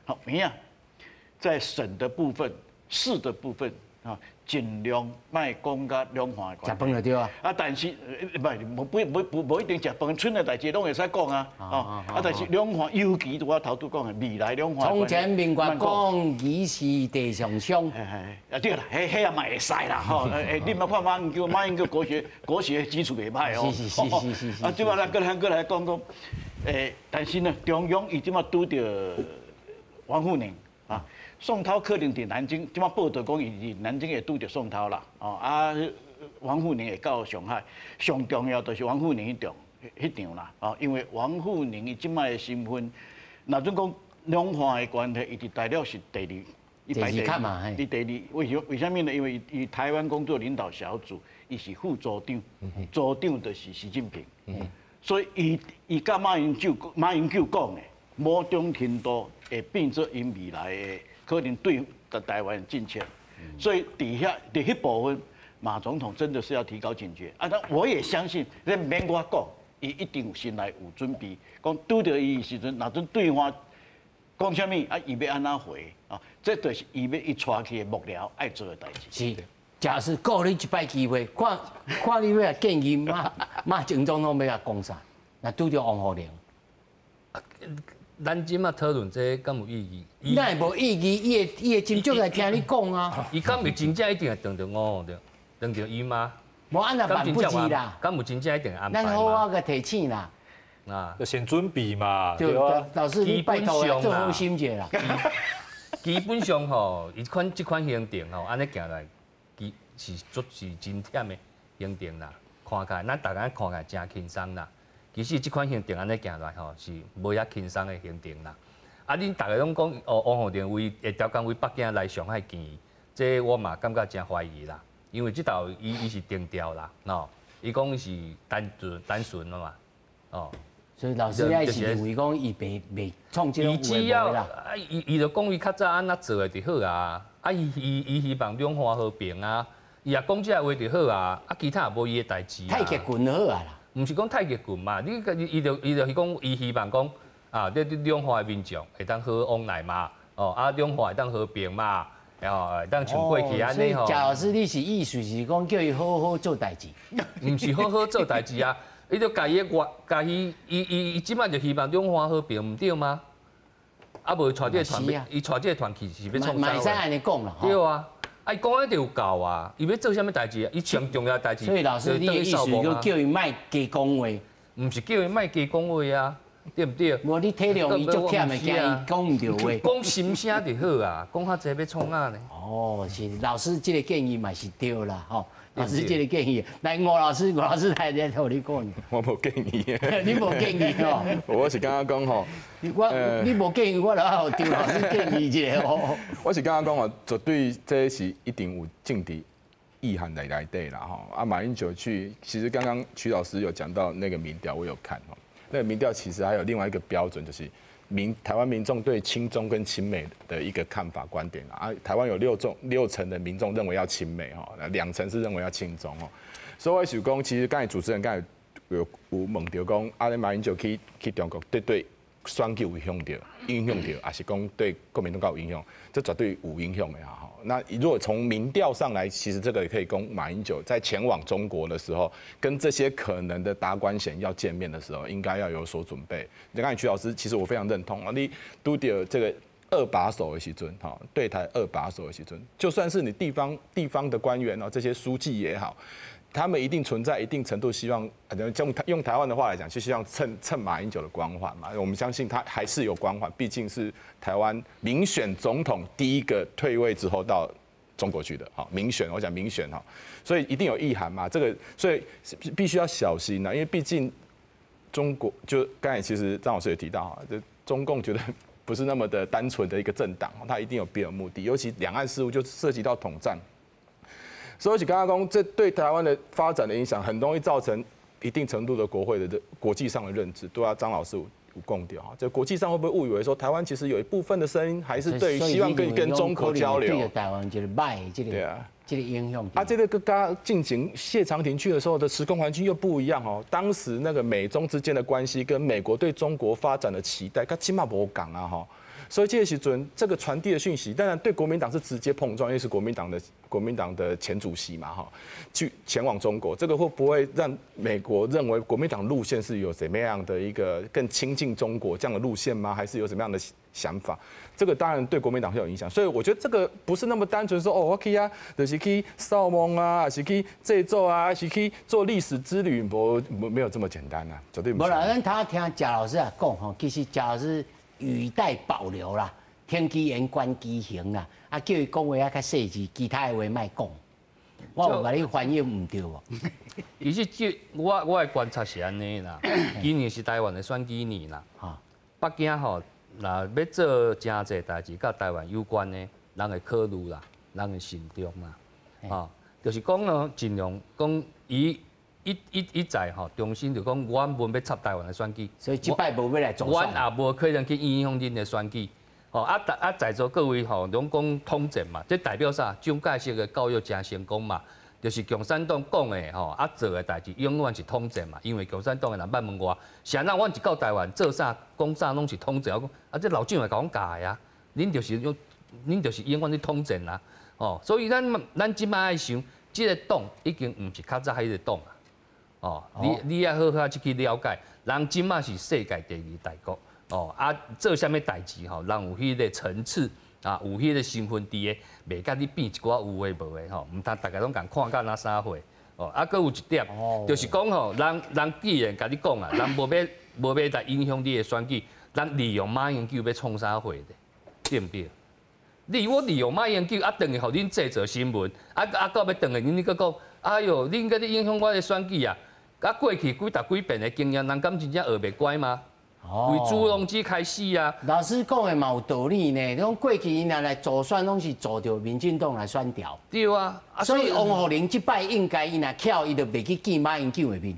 好，明啊，在省的部分、市的部分啊，盡量莫講佮兩岸的關係。食飯就對啊。啊，但是毋不不不無一定食飯，村的代誌攏會使講啊。哦，啊，但是兩岸尤其我頭拄講的未來兩岸。從前民國講，疑是地上霜。啊對啦，彼也嘛會使啦，吼！你毋捌看馬英九，馬英九國學基礎袂歹哦。是是是是是。啊，這擺咱閣來講講，但是呢，中央伊這擺拄著。王滬寧啊，宋濤可能佇南京，這擺報道講伊佇南京會拄著宋濤啦，哦啊，王滬寧會到上海，上重要就是王滬寧彼場啦，哦，因為王滬寧伊這擺的身份，若準講兩岸的關係，伊佇大陸是第二，伊排第二，伊第二，為啥物呢？因為伊台灣工作領導小組，伊是副組長，組長就是習近平，所以伊佮馬英九講的，某種程度會變做𪜶未來的可能對台灣政策，所以佇彼部分，馬總統真的是要提高警覺啊！但我也相信，這毋免我講，伊一定有心內有準備，講拄著伊的時陣，若陣對方講啥物啊，伊欲按怎回啊？這就是伊欲伊帶去的幕僚愛做的代誌。是，假使閣予你一擺機會，看看你欲建議馬前總統欲共講啥？若拄著王滬寧，咱這馬討論這敢有意義？哪會無意義？伊會真足來聽你講啊！伊敢會真正一定會當著王滬寧，當著伊嗎？無按那萬不知啦。敢有真正一定安排？咱好好共提醒啦。啊，就先準備嘛。對啊，老師你拜託做好心者啦。基本上吼，伊款這款行程吼，按呢行來，其是足是真忝的行程啦。看起來，咱逐家看起來誠輕鬆啦。其實這款行程按呢行來吼，是無遐輕鬆的行程啦。啊，恁逐家攏講哦，王滬寧為會調工為北京來上海見伊，這我嘛感覺誠懷疑啦。因為這道伊是定調啦，哦，伊講伊是單純的嘛，哦。所以老師也是認為講伊袂創這種伊只要啊，伊就講伊較早按怎做的就好啊，啊伊希望兩岸和平啊，伊也講這話就好啊，啊其他也無伊的代誌。太極拳就好啊啦。毋是講太極拳嘛，你伊就是講伊希望講啊，這兩岸的民眾會當好往來嘛，哦啊兩岸會當和平嘛，哦會當像過去按呢吼。賈老師，你是意思是講叫伊好好做代誌？毋是好好做代誌啊，伊就共伊個共伊伊伊伊這擺就希望兩岸和平，毋對嗎？啊無帶這個團，伊帶這個團去是欲創啥？會使按呢講啦。對啊。啊！伊講的就有夠啊！伊欲做啥物代誌啊？伊上重要代誌。所以老師，你的意思就叫伊莫加講話？毋是叫伊莫加講話啊，對毋對？無你體諒伊足忝的，驚伊講毋著話。講心聲就好啊，講較濟欲創啥呢？哦，是老師這個建議嘛是對啦，吼。老師這個建議，來吳老師來來予你講。我無建議。你無建議哦？我是感覺講吼，你無建議，我就愛予張老師建議一下哦。我是感覺講吼，絕對這是一定有政治意涵在內底啦吼。啊，馬英九去，其實剛剛曲老師有講到那個民調，我有看吼。那個民調其實還有另外一個標準，就是台灣民眾對親中跟親美的一個看法觀點啊。台灣有六成的民眾認為要親美吼，2成是認為要親中哦。所以我想講，其實剛才主持人剛才有問著講，啊，馬英九去中國，對選舉有影響著，還是講對國民黨有影響？這絕對有影響的哈。那如果從民調上來，其實這個也可以講馬英九在前往中國的時候，跟這些可能的達官顯要見面的時候，應該要有所準備。你剛才曲老師，其實我非常認同啊，你拄著這個二把手的時陣，哈，對台二把手的時陣，就算是你地方的官員哦，這些書記也好，他們一定存在一定程度希望，用台灣的話來講，就希望蹭蹭馬英九的光環嘛。我們相信他還是有光環，畢竟是台灣民選總統第一個退位之後到中國去的，好，民選，我講民選哈，所以一定有意涵嘛。這個所以必須要小心啊，因為畢竟中國就剛才其實張老師也提到哈，這中共絕對不是那麼的單純的一個政黨，他一定有別有目的，尤其兩岸事務就涉及到統戰。所以是剛剛講，這對台灣的發展的影響，很容易造成一定程度的國會的這國際上的認知。對啊，張老師有講著哈，這國際上會不會誤以為說台灣其實有一部分的聲音還是對於希望跟中國交流？對台灣就是歹這個，對啊，這個影響。啊，這個佮進行謝長廷去的時候的時空環境又不一樣哦。當時那個美中之間的關係跟美國對中國發展的期待，佮這馬無仝啊哈。所以這個時陣，這個傳遞的訊息，當然對國民黨是直接碰撞，因為是國民黨的前主席嘛，哈，去前往中國，這個會不會讓美國認為國民黨路線是有怎麼樣的一個更親近中國這樣的路線嗎？還是有什麼樣的想法？這個當然對國民黨會有影響。所以我覺得這個不是那麼單純說哦，我去啊，就是去掃墓啊，還是去祭祖啊，還是去做歷史之旅，沒有這麼簡單啊，絕對。無啦，咱頭聽賈老師啊講吼，其實賈老師語帶保留啦，天机言观机行啦，啊叫伊讲话啊較細緻，其他的話莫講。我有共你翻譯毋對無？其實這我的觀察是按呢啦，今年是台灣的選舉年啦。北京吼，若欲做誠濟代誌，佮台灣有關的，人會考慮啦，人會慎重啦。吼，就是講呢，盡量講伊一再吼，重新就講，阮無欲插台灣的選舉，所以這擺無欲來助選。阮也無可能去影響恁的選舉。吼啊！啊，在座各位吼，攏講統戰嘛，這代表啥？蔣介石的教育誠成功嘛，就是共產黨講的吼，啊做的代誌永遠是統戰嘛。因為共產黨的人捌問我，是按怎阮一到台灣做啥講啥攏是統戰。我講啊，這老蔣會共阮教的啊，恁就是用，恁就是永遠咧統戰啊。哦，所以咱這擺愛想，這個黨已經毋是較早彼個黨啊。哦，你愛好好去了解，人這擺是世界第二大國。哦，啊，做啥物代誌吼，人有彼個層次啊，有彼個身份佇个，袂共你變一寡有的無的吼，毋通逐家攏共看甲若啥貨。哦，啊，閣有一點，就是講吼，人既然共你講啊，人無欲來影響你的選舉，咱利用馬英九欲創啥貨咧？對毋對？你我利用馬英九啊，轉去予恁製造新聞，啊啊，到尾轉去恁閣講，哎喲，恁閣咧影響我的選舉啊！啊，過去幾十幾遍的經驗，人敢真正學袂乖嗎？為朱鎔基開始啊！老師講的嘛有道理呢。你講過去𪜶若來助選，攏是助著民進黨來選掉。對啊，所以王滬寧這擺應該伊若巧，伊就袂去見馬英九的面。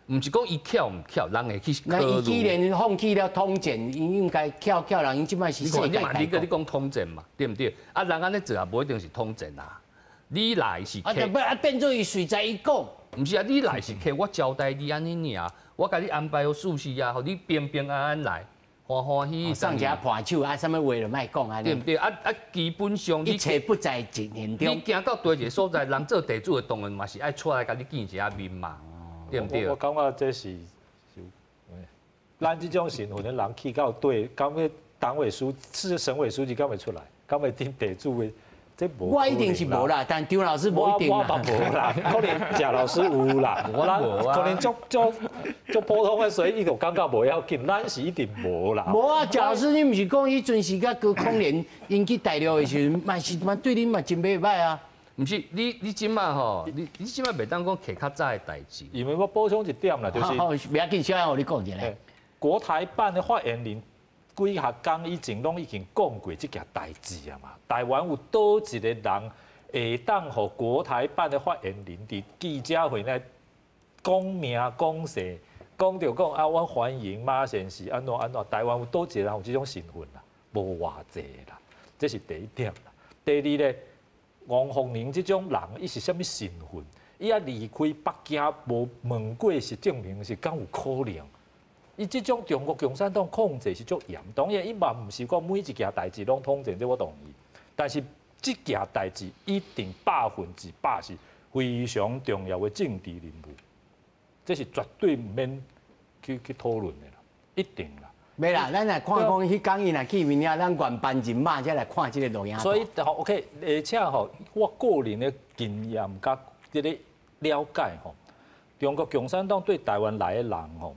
毋是講伊巧毋巧，人會去那伊既然放棄了統戰，伊應該巧巧人，伊這擺是世界大國。你講統戰嘛，對毋對？啊，人按呢做也無一定是統戰啊。你來是啊，就欲啊變做伊隨在伊講。毋是啊，你來是客，我招待你按呢爾。我共你安排好事實啊，予你平平安安來，歡歡喜喜。送一下伴手啊，啥物話就莫講啊。對毋對？啊啊，基本上一切不在言中。你行到佗一个所在，人做地主的當然嘛是愛出來共你見一下面嘛，對毋對？我感覺這是，咱這種身份的人去到對，敢欲黨委書是省委書記敢會出來，敢會頂地主的？這無我一定是無啦，但張老師無一定啦。我無啦，可能賈老師有啦。我無啊。可能足足足普通的，所以伊就感覺無要緊。咱是一定無啦。無啊，賈老師，你毋是講彼陣時佮高孔連𪜶去大陸的時陣，嘛是嘛對恁嘛真袂䆀啊。毋是，你這擺吼，你這擺袂當講提較早的代誌。因為我補充一點啦，就是。袂要緊，小楊，予你講一下。國台辦的發言人。幾下工以前攏已經講過這件代誌啊嘛，台灣有佗一个人會當予國台辦的發言人佇記者會內講名講姓，講著講啊，阮歡迎馬先生按怎按怎，台灣有佗一个人有這種身份啦，無偌濟啦，這是第一點啦。第二咧，王滬寧這種人，伊是啥物身份？伊猶離開北京無問過習近平是敢有可能？伊這種中國共產黨控制是足嚴，當然伊嘛毋是講每一件代誌攏統戰，這我同意。但是這件代誌一定100%是非常重要的政治任務，這是絕對毋免去討論的啦，一定啦。袂啦，咱來看講，彼工伊若見面了，咱原班人馬才來看這個錄影。所以 OK，而且吼，我個人的經驗佮這个了解吼，中國共產黨對台灣來的人吼。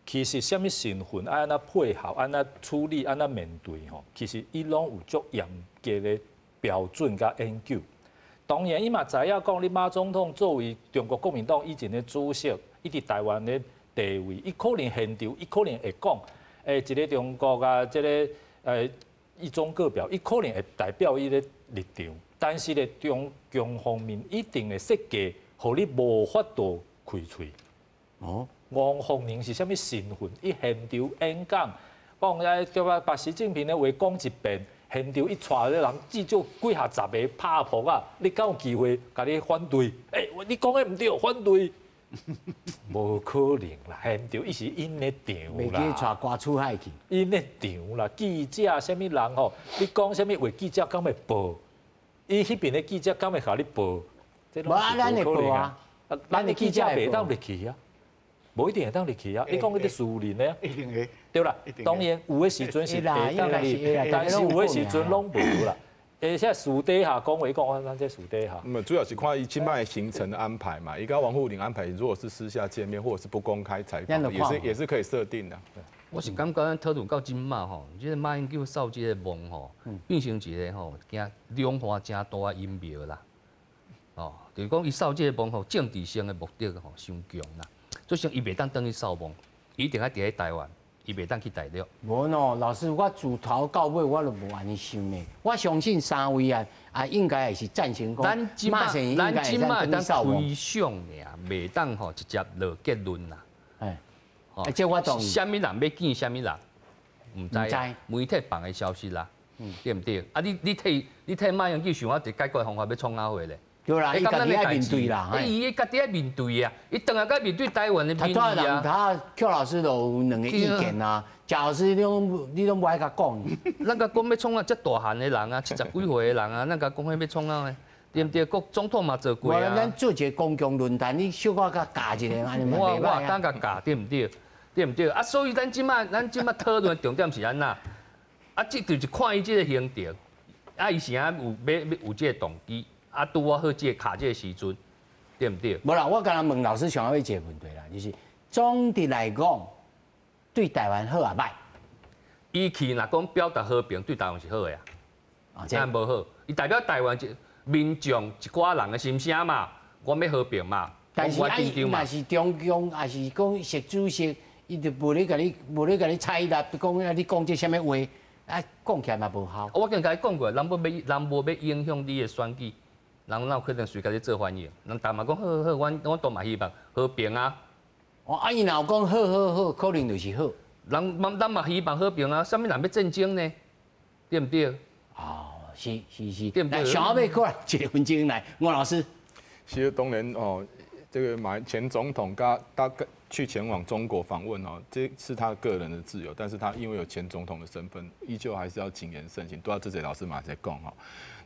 其實啥物身份，愛按怎配合，按怎處理，按怎面對吼，其實伊攏有足嚴格的標準佮研究。當然，伊嘛知影講，你馬總統作為中國國民黨以前的主席，伊佇台灣的地位，伊可能現場，伊可能會講，一个中國啊，這个一中各表，伊可能會代表伊的立場。但是咧，中共方面一定會設計，予你無法度開喙。哦。王滬寧是啥物身份？伊現場演講，講哎，對吧？把習近平的話講一遍，現場一帶咧人至少幾下十个拍噗仔，你敢有機會共你反對？欸，你講的毋對，反對，無可能啦！現場伊是𪜶的場啦，袂記帶歌出海去，𪜶的場啦，記者啥物人吼？你講啥物話？記者敢會報？伊彼邊的記者敢會共你報？無啊，咱會報啊，咱的記者袂當入去啊。無一定會當入去啊！你講彼個私人的，一定會，對啦。當然有的時陣是會當入，但是有的時陣攏無啦。而且私底下講話講，咱這私底下。嗯，主要是看伊這擺行程的安排嘛。伊佮王滬寧安排，如果是私下見面或者是不公開採訪，也是可以設定的。我是感覺咱討論到這馬吼，這个馬英九掃這个墓吼，變成一个吼，驚兩岸誠大的陰謀啦。哦，就是講伊掃這个墓吼，政治性的目的吼，傷強啦。就像伊袂當轉去掃墓，伊一定愛佇咧台灣，伊袂當去大陸。無喏，老師，我自頭到尾我都無按呢想呢。我相信三位啊啊，應該也是贊成講。咱這馬，咱這馬會當推想爾，袂當吼直接落結論啦。哎，哦，這我同意。啥物人欲見啥物人，毋知。媒體放的消息啦，對毋對？啊，你替馬英九想啊，一個解決方法欲創啥貨咧？對啦，伊家己愛面對啦。伊家己愛面對啊，伊當下該面對台灣的民意啊。他邱老師都有兩個意見啊，賈老師你攏無愛共講。咱共講欲創啊，遮大漢的人啊，70幾歲的人啊，咱共講彼欲創啊？對毋對？國總統嘛做過啊。咱做一個公共論壇，你小可共教一下，按呢嘛袂歹啊。我當共教，對毋對？對毋對？啊，所以咱這馬討論的重點是按怎？啊，這就是看伊這个行程，啊，伊是按有欲有這个動機。啊，拄好這个卡這个時陣，對毋對？無啦，我敢若問老師想欲一个問題啦，就是總的來講，對台灣好抑歹？伊去若講表達和平，對台灣是好的啊，這樣無好。伊代表台灣一民眾一寡人的心聲嘛，我欲和平嘛。但是啊，伊若是中共，抑是講習主席，伊就無咧共你，無咧共你採納，講啊，你講這啥物話，啊，講起來嘛無效。我已經共伊講過，人無欲影響你的選舉。人哪有可能隨共你做反應？人逐嘛講好好，阮都嘛希望和平啊。哦，啊伊若有講好好好，可能就是好。人咱嘛希望和平啊，啥物人欲戰爭呢？對毋對？哦，是是是，對毋對？上後尾過來一分鐘來，吳老師。其實當然哦，這個馬前總統他去前往中國訪問哦，這是他個人的自由，但是他因為有前總統的身份，依舊還是要謹言慎行。都要這老師嘛在講哈。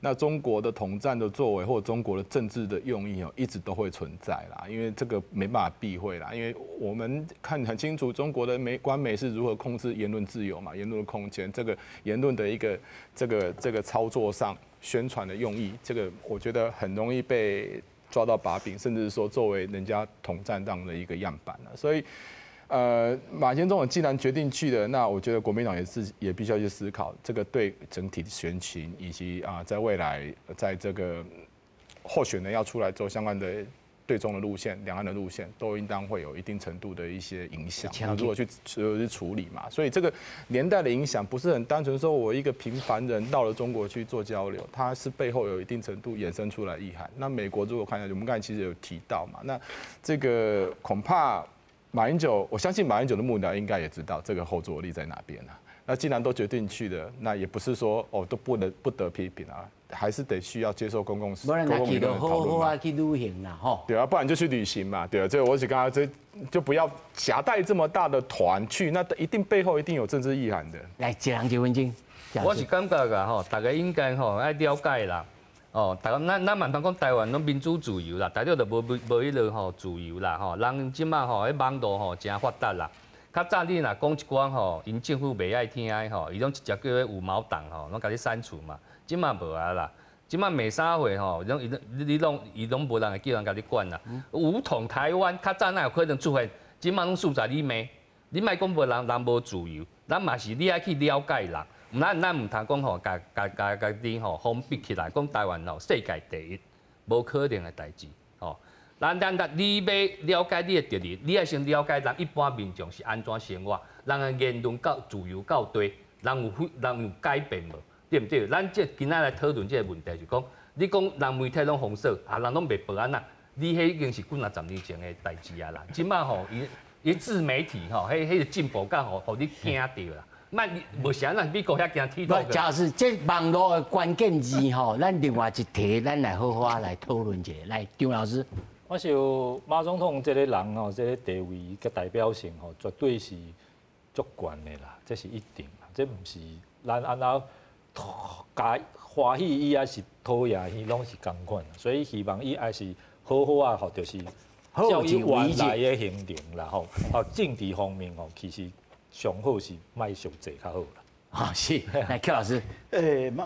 那中國的統戰的作為或中國的政治的用意哦，一直都會存在啦，因為這個沒辦法避諱啦，因為我們看很清楚中國的官媒是如何控制言論自由嘛，言論的空間，這個言論的一個這個操作上宣傳的用意，這個我覺得很容易被抓到把柄，甚至是說作為人家統戰黨的一個樣板啦，所以。馬前總統既然決定去了，那我覺得國民黨也必須要去思考這個對整體選情以及啊，在未來在這個候選人要出來做相關的對中的路線、兩岸的路線，都應當會有一定程度的一些影響。那如果去處理嘛，所以這個連帶的影響不是很單純，說我一個平凡人到了中國去做交流，它是背後有一定程度衍生出來意涵。那美國如果看下去，我們剛才其實有提到嘛，那這個恐怕。馬英九，我相信馬英九的幕僚應該也知道這個後座力在哪邊啊。那既然都決定去了，那也不是說哦都不能不得批評啊，還是得需要接受公共輿論的討論嘛。去旅行啦，吼。對啊，不然就去旅行嘛，對啊。這我是剛剛這就不要夾帶這麼大的團去，那一定背後一定有政治意涵的。來，一人一分鐘。我是感覺啊，吼，大家應該吼愛了解啦。哦，大家咱咱嘛毋通講台灣攏民主自由啦，大陸就無彼落吼自由啦吼。人這馬吼，彼網路吼誠發達啦。較早你若講一寡吼，𪜶政府袂愛聽的吼，伊攏直接叫彼五毛黨吼，攏共你刪除嘛。這馬無啊啦，這馬罵啥貨吼，攏伊攏你攏伊攏無人會叫人共你管啦。武統台灣，較早哪有可能出現？這馬攏數在你罵，你莫講無人人無自由，咱嘛是你愛去了解人。咱毋通講吼，共家己吼封閉起來，講台灣吼世界第一，無可能的代誌吼。咱你欲了解你的敵人，你愛先了解人一般民眾是按怎生活，人的言論夠自由夠多，人有改變無？對毋對？咱這今仔來討論這个問題，就講你講人媒體攏封鎖，啊人攏袂報按怎？你彼已經是幾若十年前的代誌啊啦。這馬吼伊伊自媒體吼，彼个進步到予你驚著啦。莫無啥，咱美國遐驚鐵不，假使這網路的關鍵字吼，咱另外一題，咱來好好來討論一下。來，張老師，我想馬總統這个人吼，這个地位佮代表性吼，絕對是足懸的啦，這是一定啦，這毋是咱按怎共歡喜伊，抑是討厭伊，攏是仝款。所以希望伊還是好好啊，吼，就是照伊原來的行程啦，吼，哦，政治方面吼，其實。上好是莫傷濟較好啦。啊，是，來邱老師。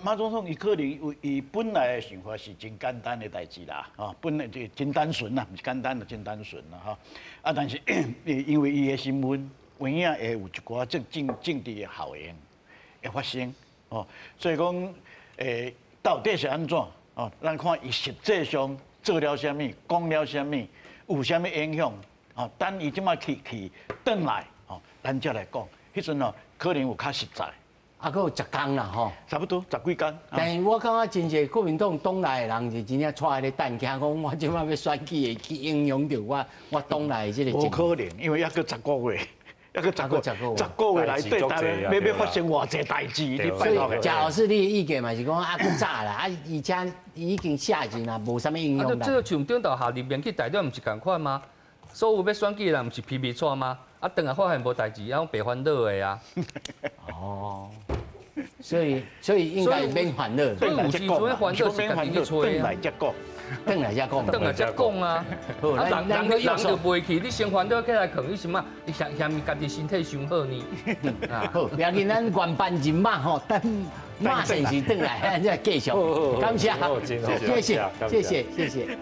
馬總統伊可能有伊本來的想法是真簡單的代誌啦，吼，本來就真單純啦，毋是簡單的，真單純啦，吼。啊，但是因為伊的身份，有影會有一寡政治的效應會發生，哦，所以講，到底是按怎？哦，咱看伊實際上做了啥物，講了啥物，有啥物影響？哦，等伊這擺去轉來，哦，咱才來講，彼陣哦，可能有較實在。啊，閣有10工啦吼，差不多十幾工。但是我感覺真濟國民黨黨內的人是真正𤆬咧等，驚講我這擺欲選舉會去影響著我黨內的這個。無可能，因為猶閣10個月，猶閣十個月內底，台灣欲發生偌濟代誌，你拜託。賈老師，你的意見嘛是講啊，閣早啦，啊，而且已經卸任啦，無啥物影響啦。這個像頂頭下任免去代表，毋是仝款嗎？所有欲選舉的人，毋是皮皮掣嗎？啊，轉來發現無代誌，啊，攏白煩惱的啊。哦，所以應該免煩惱。所以有時陣煩惱是家己去揣啊。轉來才講，轉來才講，轉來才講啊。啊，人就袂去，你先煩惱起來囥，你什麼？你嫌嫌伊家己身體傷好呢？好，不要緊，咱原班人馬吼，等馬先生轉來，咱再繼續。感謝，謝謝，謝謝，謝謝。